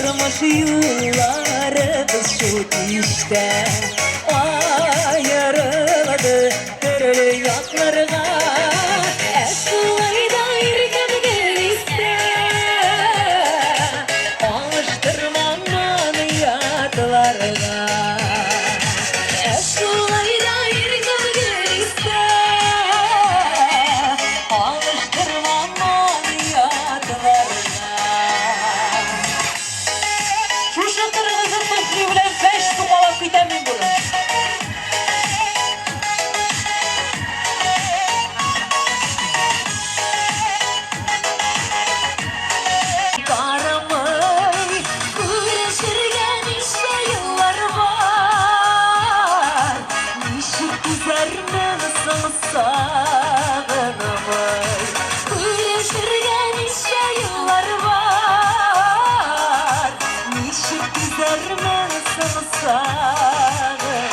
Тормыш юлларыбыз шул кичтә аерылды төрле якларга. Ә шулай да иркәм гел истә, алыштырмам аны ятларга. Ә шулай да иркәм гел истә, алыштырмам аны ятларга. Шушы кыргызы туфли белән бәш сукалап китәм мин бүген. Карамый күрешергә ничә еллар бар. Ничек түзәрмен соң сагынмый? Күрешергә ничә еллар бар. Ничек түзәрмен соң сагынмый?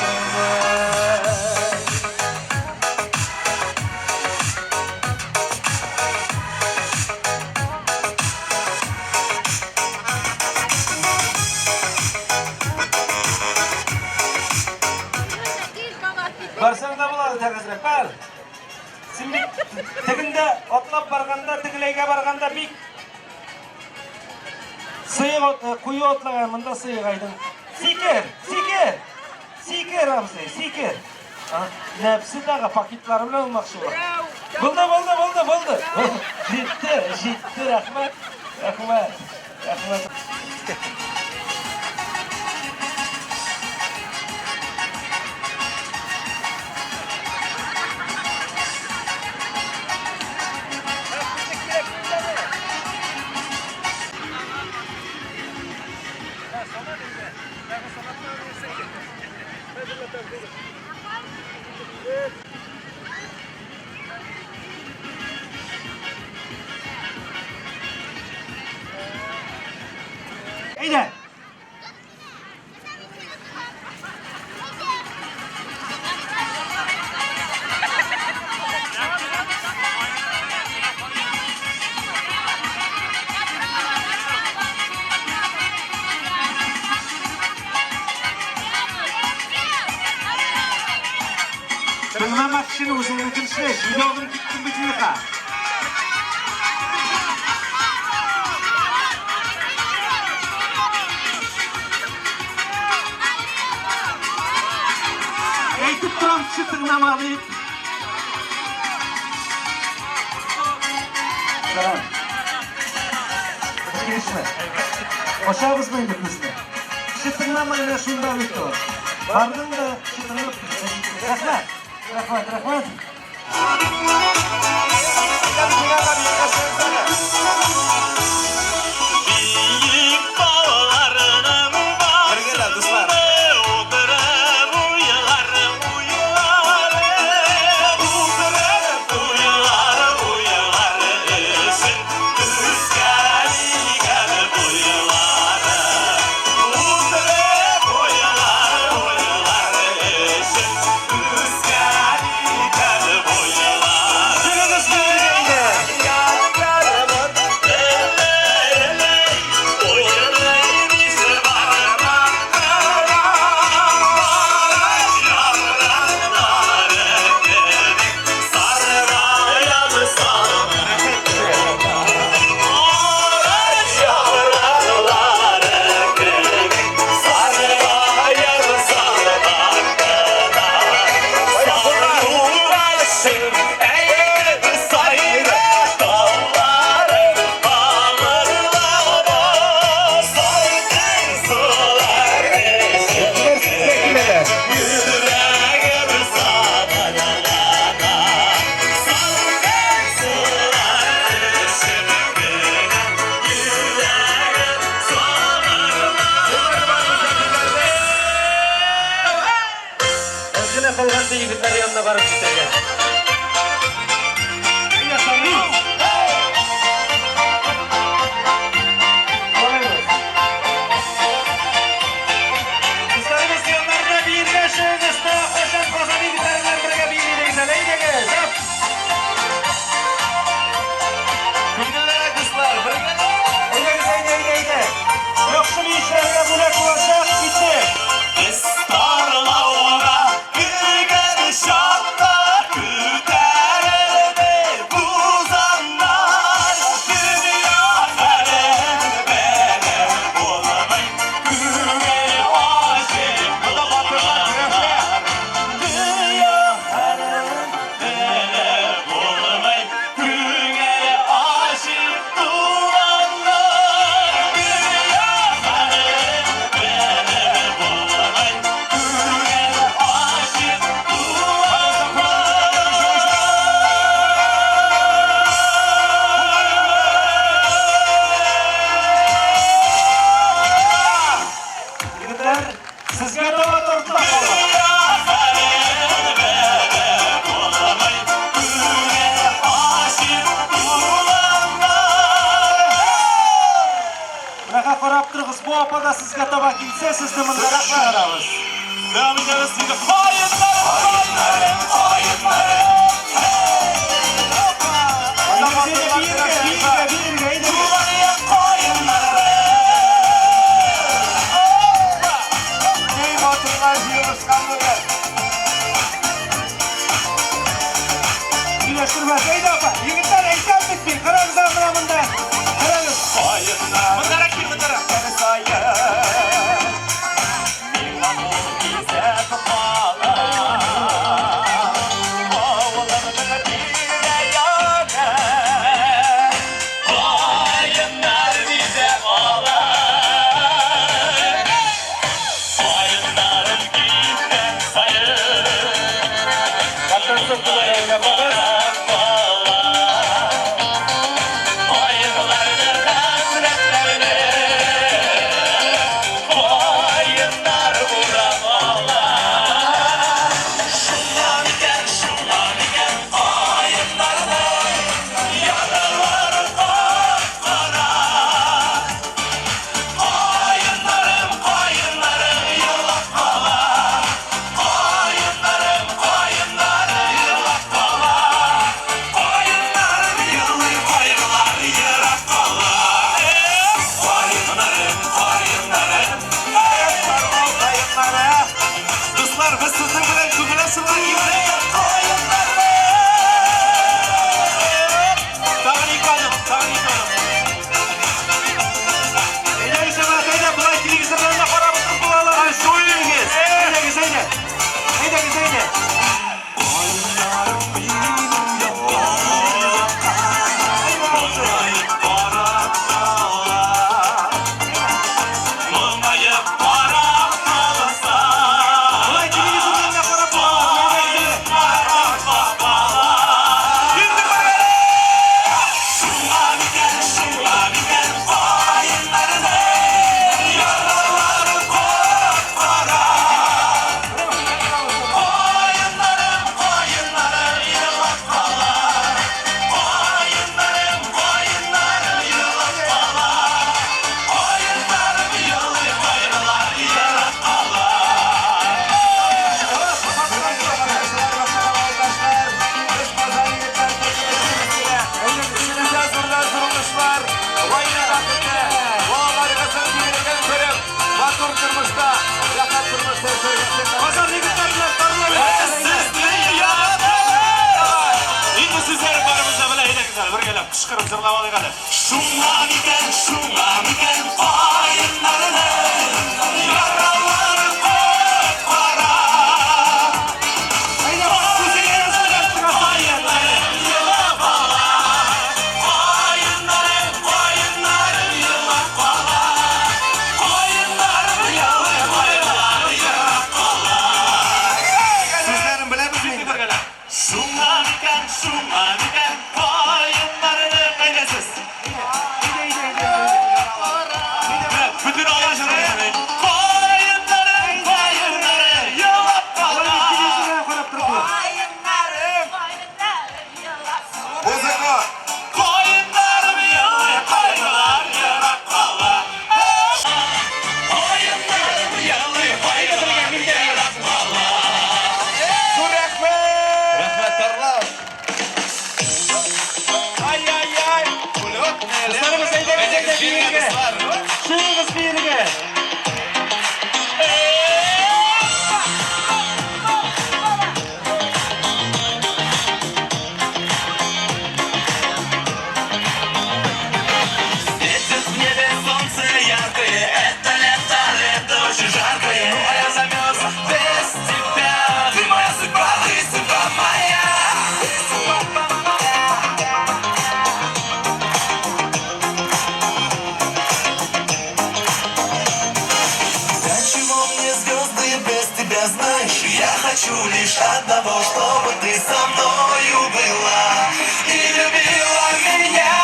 Барсаң да булады, тәгәзрәк, бар. Син бит тегендә атлап барганда, тегеләйгә барганда бик сыек куе атлаган, монда сыегайдың. Сикер, сикер. Сикер, абзый, сикер. Нәпсе тагы пакетлары белән алмакчы була. Булды, булды, булды, булды. Җитте, җитте, рәхмәт. Рәхмәт. Рәхмәт. Әйдә. Тыңлама кешене, үзеңнекен эшлә. Җиде адым киттең бит инде. Әйтеп торам, кеше тыңлама дип. Сәлам. Килешме? Ачабызмы инде күзне? Кеше тыңламай менә шунда бит ул. Бардың да кеше тыңлап. Рәхмәт. Рәхмәт, рәхмәт. Биек тауларның Бергәләп, дуслар. Утырып уйлар, уйлар, утырып уйлар, уйлар өчен үскән икән буйлары. Утырып уйлар, уйлар өчен үскән икән буйлары. Чыгыгыз бирегә инде. Егетләр сезгә киләләр. Әз генә калган егетләр янына барып җитәргә. Әйдә, сабый. Барыгыз. Кызларыбыз яннарына биергә чыгыгыз. Та кайчан Казан егетләре белән бергә бии идегез әле. Әйдәгез. Оп. Күңелләргә дуслар, бергә. Әйдәгез, әйдә, әйдә, әйдә. Яхшы биючеләргә бүләк булачак. Киттек. Без тарлауга кергән чакта күтәрелде тузаннар. Дөнья хәлен белеп булмый, күңел ачып булганнар. Дөнья хәлен белеп булмый, күңел ачып туганнар. Дөнья хәлен белеп булмый, күңел ачып туганнар. Егетләр, сезгә таба тартыла калды. Менә карап торыгыз, бу апа да сезгә таба килсә, сезне монда чыгарабыз. Әйдәгез, әйдә, биергә, биергә, биергә, әйдәгез. Ey batırlar җыелышкан бүген. Сөйләштермәс, әйдә апа. Егетләр, әйтәм бит мин, карагыз аны менә монда. Карагыз. Дуслар, без сезнең белән күңел ачырга килдек. Кычкырып җырлап алыйк әле. Шуңа микән, шуңа микән каеннарның яралары кап-кара. Каеннарым елап ала, каеннарым, каеннарым елап кала. Каеннарым елый, кайлар ерак кала. Сүзләрен беләбезме инде? Шуңа микән, шуңа микән каеннарны кайдасыз? Бөтен авыл җырлый. Каеннарым, каеннарым елап кала. Музыка! Каеннарым елый, кайлар ерак кала. Каеннарым елый, кайлар ерак кала. Зур рәхмәт! Рәхмәт, Тарлау. Ай-яй-яй! Дусларыбыз, әйдәгез, әйдә биергә. Чыгыгыз биергә. Светит в небе солнце яркое, это лето, лето очень жаркое. Ну а я замерз без тебя. Ты моя судьба, ты судьба моя. Ты судьба моя. Для чего мне звезды без тебя, знаешь? Я хочу лишь одного, чтобы ты со мною была и любила меня.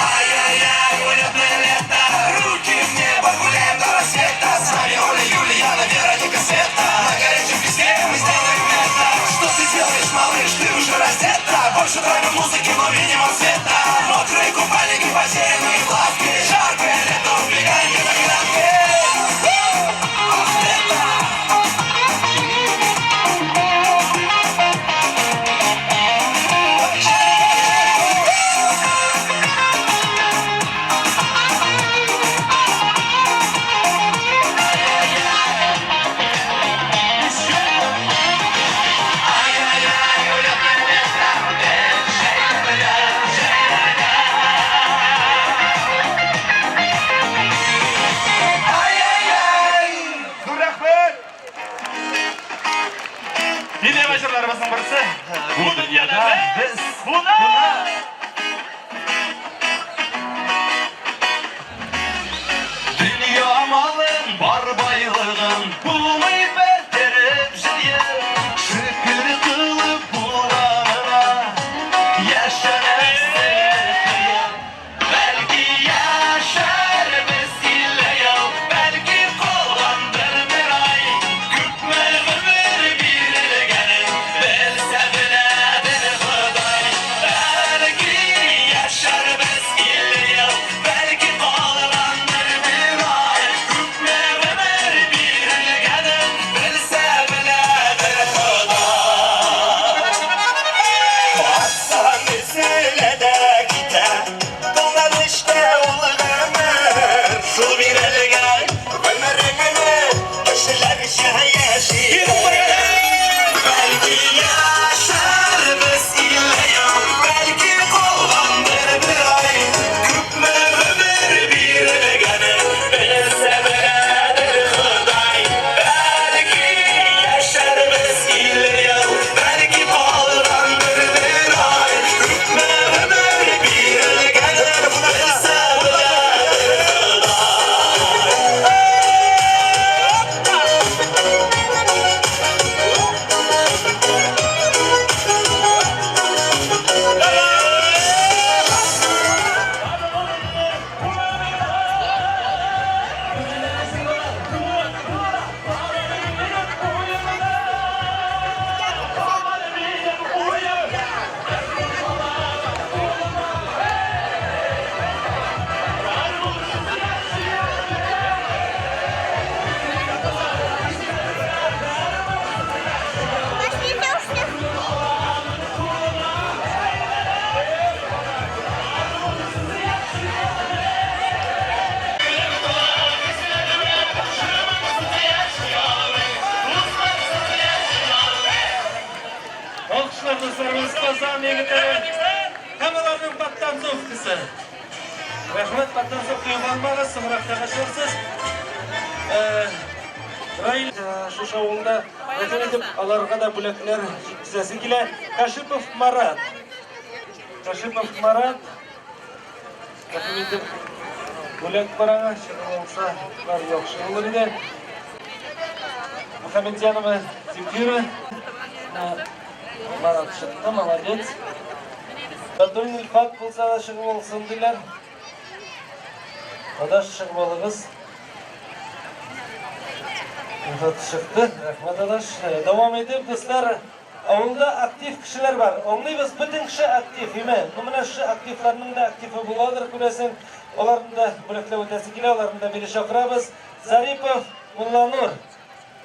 Ай-яй-яй, улетное лето, руки в небо, гуляем до рассвета. С нами Оля, Юлиана, Вероника, Света. На горячем песке мы сделаем это. Что ты делаешь, малыш, ты уже раздета. Больше драйва музыки, но минимум света. Мокрые купальники, потерянные лавки. Жаркое лето, убегаем без оглядки. Ах, лето! Зур рәхмәт! Иле җырларыбызның берсе. Бу дөньяда без кунак. Дөнья малын, бар байлыгын булмый бетереп җыеп, шөкер кылып булганына яшәрсең тоеп. Бәлки яшәрбез 50 ел, бәлки калгандыр бер ай. Күпме гомер бирелгәнен белсә беләдер Ходай. Бәлки яшәрбез 50 ел, бәлки калгандыр бер ай. Күпме гомер бирелгәнен Казан егетләре һәм аларның подтанцовкасы. Рәхмәт, подтанцовка югалмагыз, соңрак тагы чыгырсыз. Раил шушы авылда рәхим итеп аларга да бүләкләр җиткезәсе килә. Кашипов Марат. Кашипов Марат. Рәхим итеп бүләк бар аңа, чыгып алса, бар яхшы булыр иде. Мөхәммәтҗанова Земфира. Марат чыкты, молодец. Батуллин Илфат булса да чыгып алсын диләр. Адаш чыгып алыгыз. Илфат чыкты. Рәхмәт, адаш. Дәвам итеп, дуслар, авылда актив кешеләр бар. Аңлыйбыз, бөтен кеше актив, име? Ну менә шушы активларның да активы буладыр, күрәсең. Аларны да бүләкләп үтәсе килә, аларны да бире чакырабыз. Зарипов Мулланур.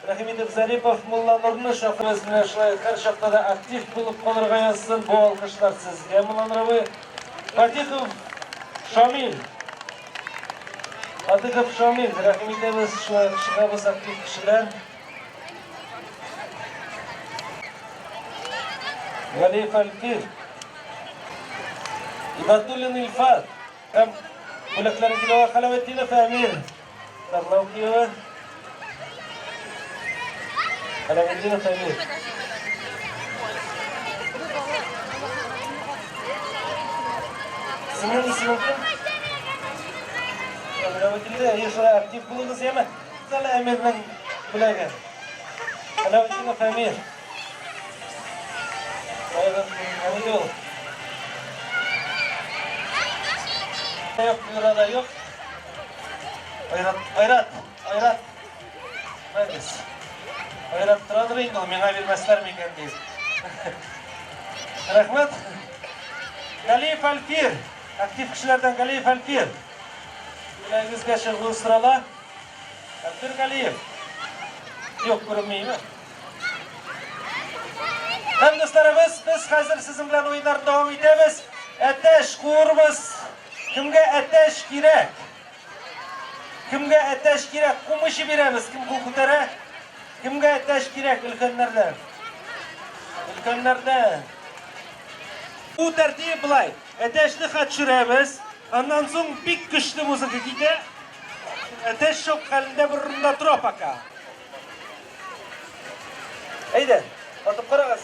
Рәхим итеп Зарипов Мулланурны чакырабыз. Менә шулай һәрчакта да актив булып калырга язсын. Бу алкышлар сезгә, Мулланур абый. Фатихов Шамил. Фатихов Шамил, рәхим итәбез, шулай чыгабыз актив кешеләр. Галиев Альфир. Ибатуллин Илфат. Һәм бүләкләрен килә Халәветдинов Әмир. Тарлау кияве. Халәветдинов Әмир. Синең исемең кем? Халәветдинов, әйе, шулай актив булыгыз, яме. Әле Әмирнең бүләге. Халәветдинов Әмир. Юк, бюрода юк. Айрат, Айрат, Айрат. Мәгез. Айрат торадыр инде ул, миңа бирмәсләр микән дип. Рәхмәт. Галиев Альфир. Актив кешеләрдән Галиев Альфир. Бүләгегезгә чыгу сорала. Альфир Галиев. Юк, күренмиме? Һәм дусларыбыз, без хәзер сезнең белән уеннарны дәвам итәбез. Әтәч куырбыз. Кемгә әтәч кирәк? Кемгә әтәч кирәк? Кумычы бирәбез. Кем кул күтәрә? Кемгә әтәч кирәк өлкәннәрдән? Өлкәннәрдән. Бу тәртип болай. Әтәчне хат төшерәбез. Аннан соң бик көчле музыка китә. Әтәч шок хәлендә бер урында тора пока. Әйдә, атып карагыз.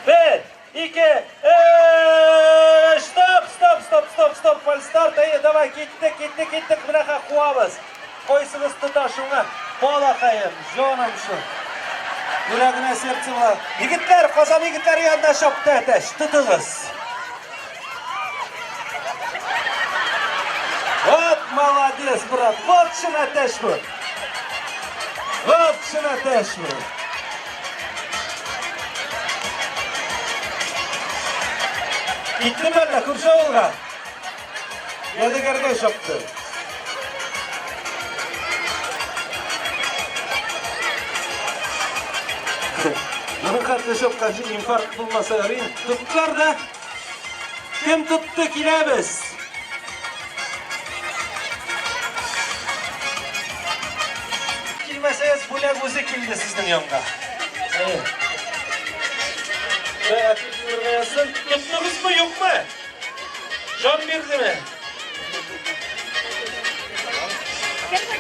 Бер, ике, өч, стоп, стоп, стоп, стоп, стоп, фальстарт, әйдә, давай, киттек, киттек, киттек, менә ха куабыз. Кайсыгыз тота шуңа? Балакаем, җаным шул. Йөрәгенә сердце була. Егетләр, Казан егетләре янына чапты әтәч, тотыгыз. Вот молодец, брат, вот чын әтәч бу. Вот чын әтәч бу. Киттеме әллә күрше авылга? Ядегәргә чапты. Моның хәтле чапканчы инфаркт булмаса ярый. Тоттылар да. Кем тотты, киләбез. Килмәсәгез, бүләк үзе килде сезнең янга. Тоттыгызмы, юкмы? Җан бирдеме?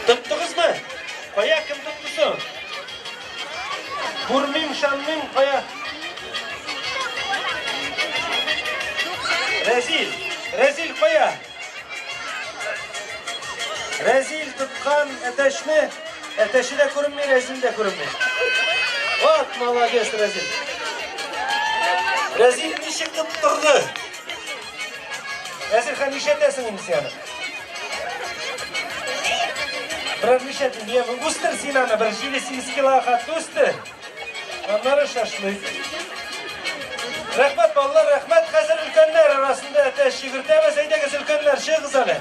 Тоттыгызмы? Кая кем тотты соң? Күрмим, шанмыйм, кая? Рәзил, Рәзил кая? Рәзил тоткан әтәчне, әтәче дә күренми, Рәзил дә күренми. Вот, молодец, Рәзил. Рәзил ничек тоттырды? Рәзил, хан нишләтәсең инде син аны? Берәр нишләтим, диямен. Үстер син аны, бер 7-8 килога хәтле үстер. Аннары шашлык. Рәхмәт, балалар, рәхмәт. Хәзер өлкәннәр арасында әтәч йөгертәбез. Әйдәгез, өлкәннәр, чыгыгыз әле.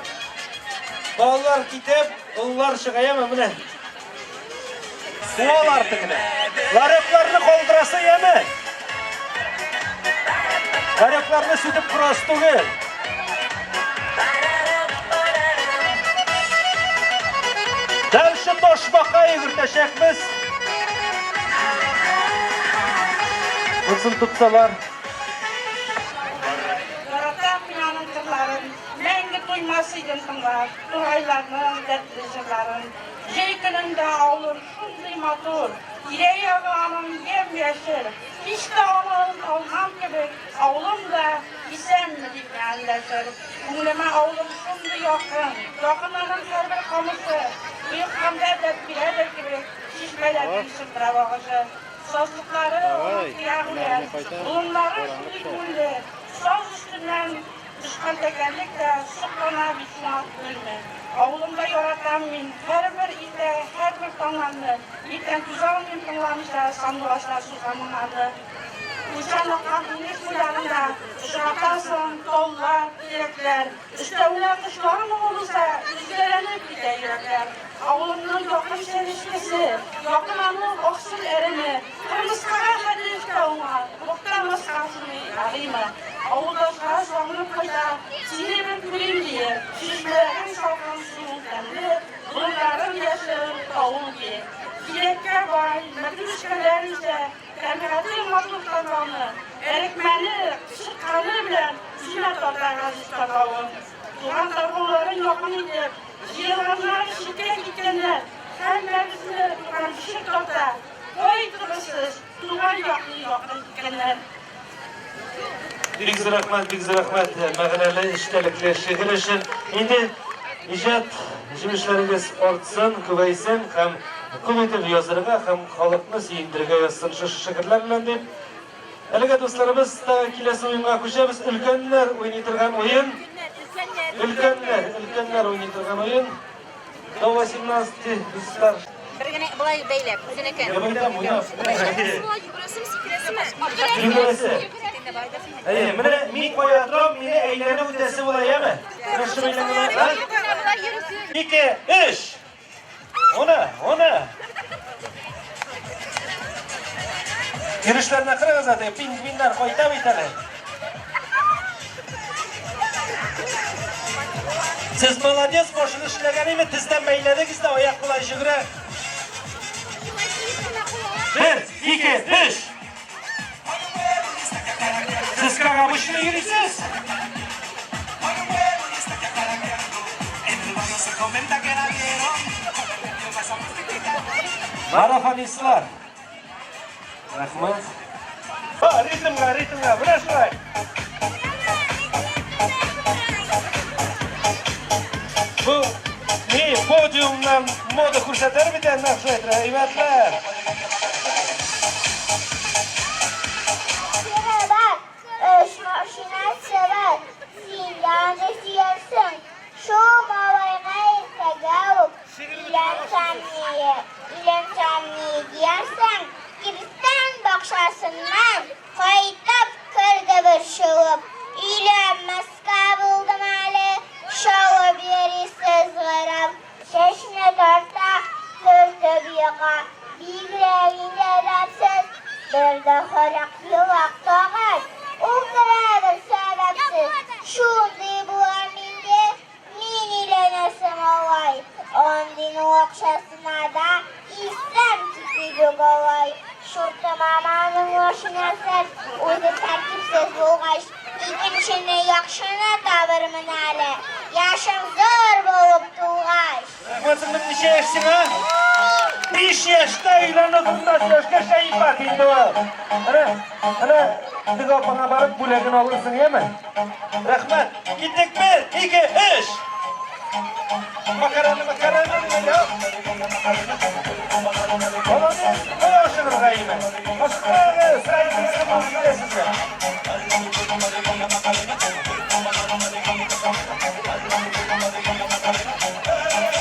Балалар китеп, олылар чыга, яме, менә. Куалар тегене. Ларекларны калдырасы, яме. Ларекларны сүтеп корасы түгел. Дальше ташбака йөгертәчәкбез. Бусын тотсалар. Туймас идем тыңлап, тургайларның дәртле җырларын. Җәй көнендә авылым шундый матур, тирә-ягы аның ямь-яшел. Һич тә алын алган кебек, авылым да исәнме дип миңа эндәшер. Күңелемә авылым шундый якын, якын аның һәрбер камышы, оекканда дәрт бирәдер кебек, чишмәләрнең чылтырап агышы. Сазлыклары аның кыяк үлән, болыннары шундый күңелле, саз өстеннән Тычкан тәкәрлек тә соклана бит шуңа түгелме? Авылымда яратам мин һәрбер иртә, һәрбер таңнарны. Иртән түзә алмыйм тыңламыйча сандугачлар сузган моңнарны. Уйчан аккан инеш буйларында очратасың таллар, тирәкләр. Өстәвенә кошлар моңы булса, өзгәләнеп китә йөрәкләр. Авылымның якын чәнечкесе, якын аның аксыл әреме. Кырмыскага хәтле эштә уңа, мактанмаска шуны ярыймы? Авылдашка сагынып кайта, сине бер күрим диеп, чишмәләрең салкын, суың тәмле, болыннарың яшел, тавың биек. Җиләккә бай, мәтрүшкәләр үсә, табигате матур Тарлауны, әрекмәне, чыкканы белән үзенә тарта газиз Тарлавым. Туган Тарлауларын якын итеп, җыелганнар, читкә киткәннәр, һәммәбезне туган бишек тарта, кайтыгыз сез, туган якны якын иткәннәр. Бик зур рәхмәт, бик зур рәхмәт мәгънәле, эчтәлекле шигырь өчен. Инде иҗат җимешләрегез артсын, күбәйсен һәм күп итеп язырга һәм халыкны сөендерергә язсын шушы шигырьләр белән дип. Әлегә дусларыбыз та киләсе уенга күчәбез. Өлкәннәр уйный торган уен. Өлкәннәр, өлкәннәр уйный торган уен. До 18, дуслар. Бер генә болай бәйләп, үзенекен. Йөгерәсеме, сикерәсеме? Йөгерәсе. Әйе, менә мин кая торам, мине әйләнеп үтәсе була, яме? Менә шул әйләнеп. Ике, өч. Она, она. Йөрешләренә карагыз әле, пингвиннар кайта бит әле. Сез молодец, башын эшләгән име, тездән бәйләдегез дә, аяк болай җөгерә. Бер, ике, өч. Сез как обычно йөрисез? Марафонистлар. Рәхмәт. Ха, ритмга, ритмга, менә шулай. Бу ни подиумнан мода күрсәтер бит әле нәкъ шулай итеп, әйбәтләр. Чирабат, өч машина чыгар, син янды сөярсең. Шул малайга иртәгә үк өйләнсәм ни, өйләнсәм ни диярсең, иртән бакчасыннан кайтып керде бер чыгып, өйләнмәскә булдым әле, чабып йөри сызгырып, чәчне тарта, төртеп ега, бигрәк инде әдәпсез, бер дә харак елак тагын, үкерә бер сәбәпсез, шундый булам инде, Мин өйләнәсем алай, андыйның акчасына да исем китми юк алай. Чурты маманың машинасы үзе тәртипсез булгач, икенчене яхшыны табырмын әле, яшем зур булып тулгач. Рәхмәт, сеңлем, ничә яшь сиңа? 5 яшьтә өйләнү турында сөйләшкәч, әйбәт инде ул. Менә, менә теге апаңа барып бүләген алырсың, яме? Рәхмәт. Киттек бер, ике, өч. Макарена, макарена, Молодец, кая ашыгырга име? Ашыкмагыз, әйдәгез, киләсезме?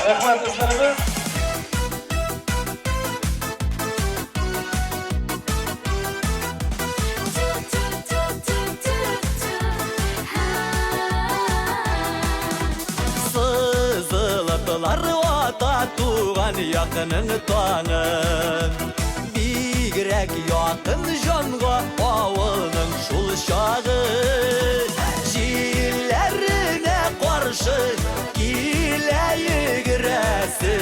Рәхмәт, дусларыбыз. Сызылыплар ата туган якының таңы. Бигрәк якын җанга авылның шул чагы. Җилләренә каршы килә йөгерәсе.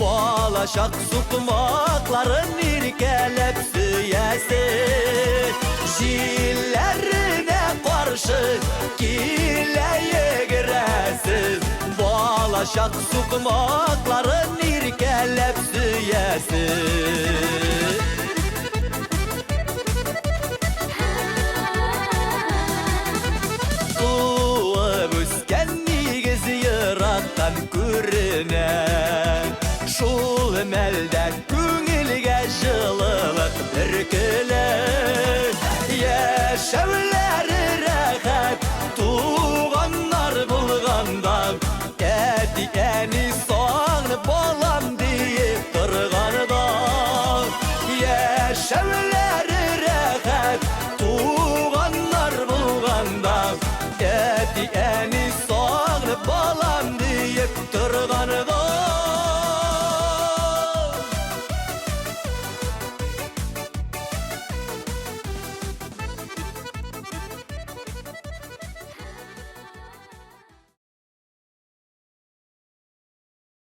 Балачак сукмакларын иркәләп сөясе. Җилләренә каршы килә йөгерәсе. Балачак сукмакларын иркәләп сөясе. Туып үскән нигез ерактан күренә. Шул мәлдә күңелгә җылылык бөркелә. Яшәүләре рәхәт, туганнар булганда, әти-әни сагынып балам диеп торганда. Яшәүләре рәхәт, туганнар булганда, әти-әни.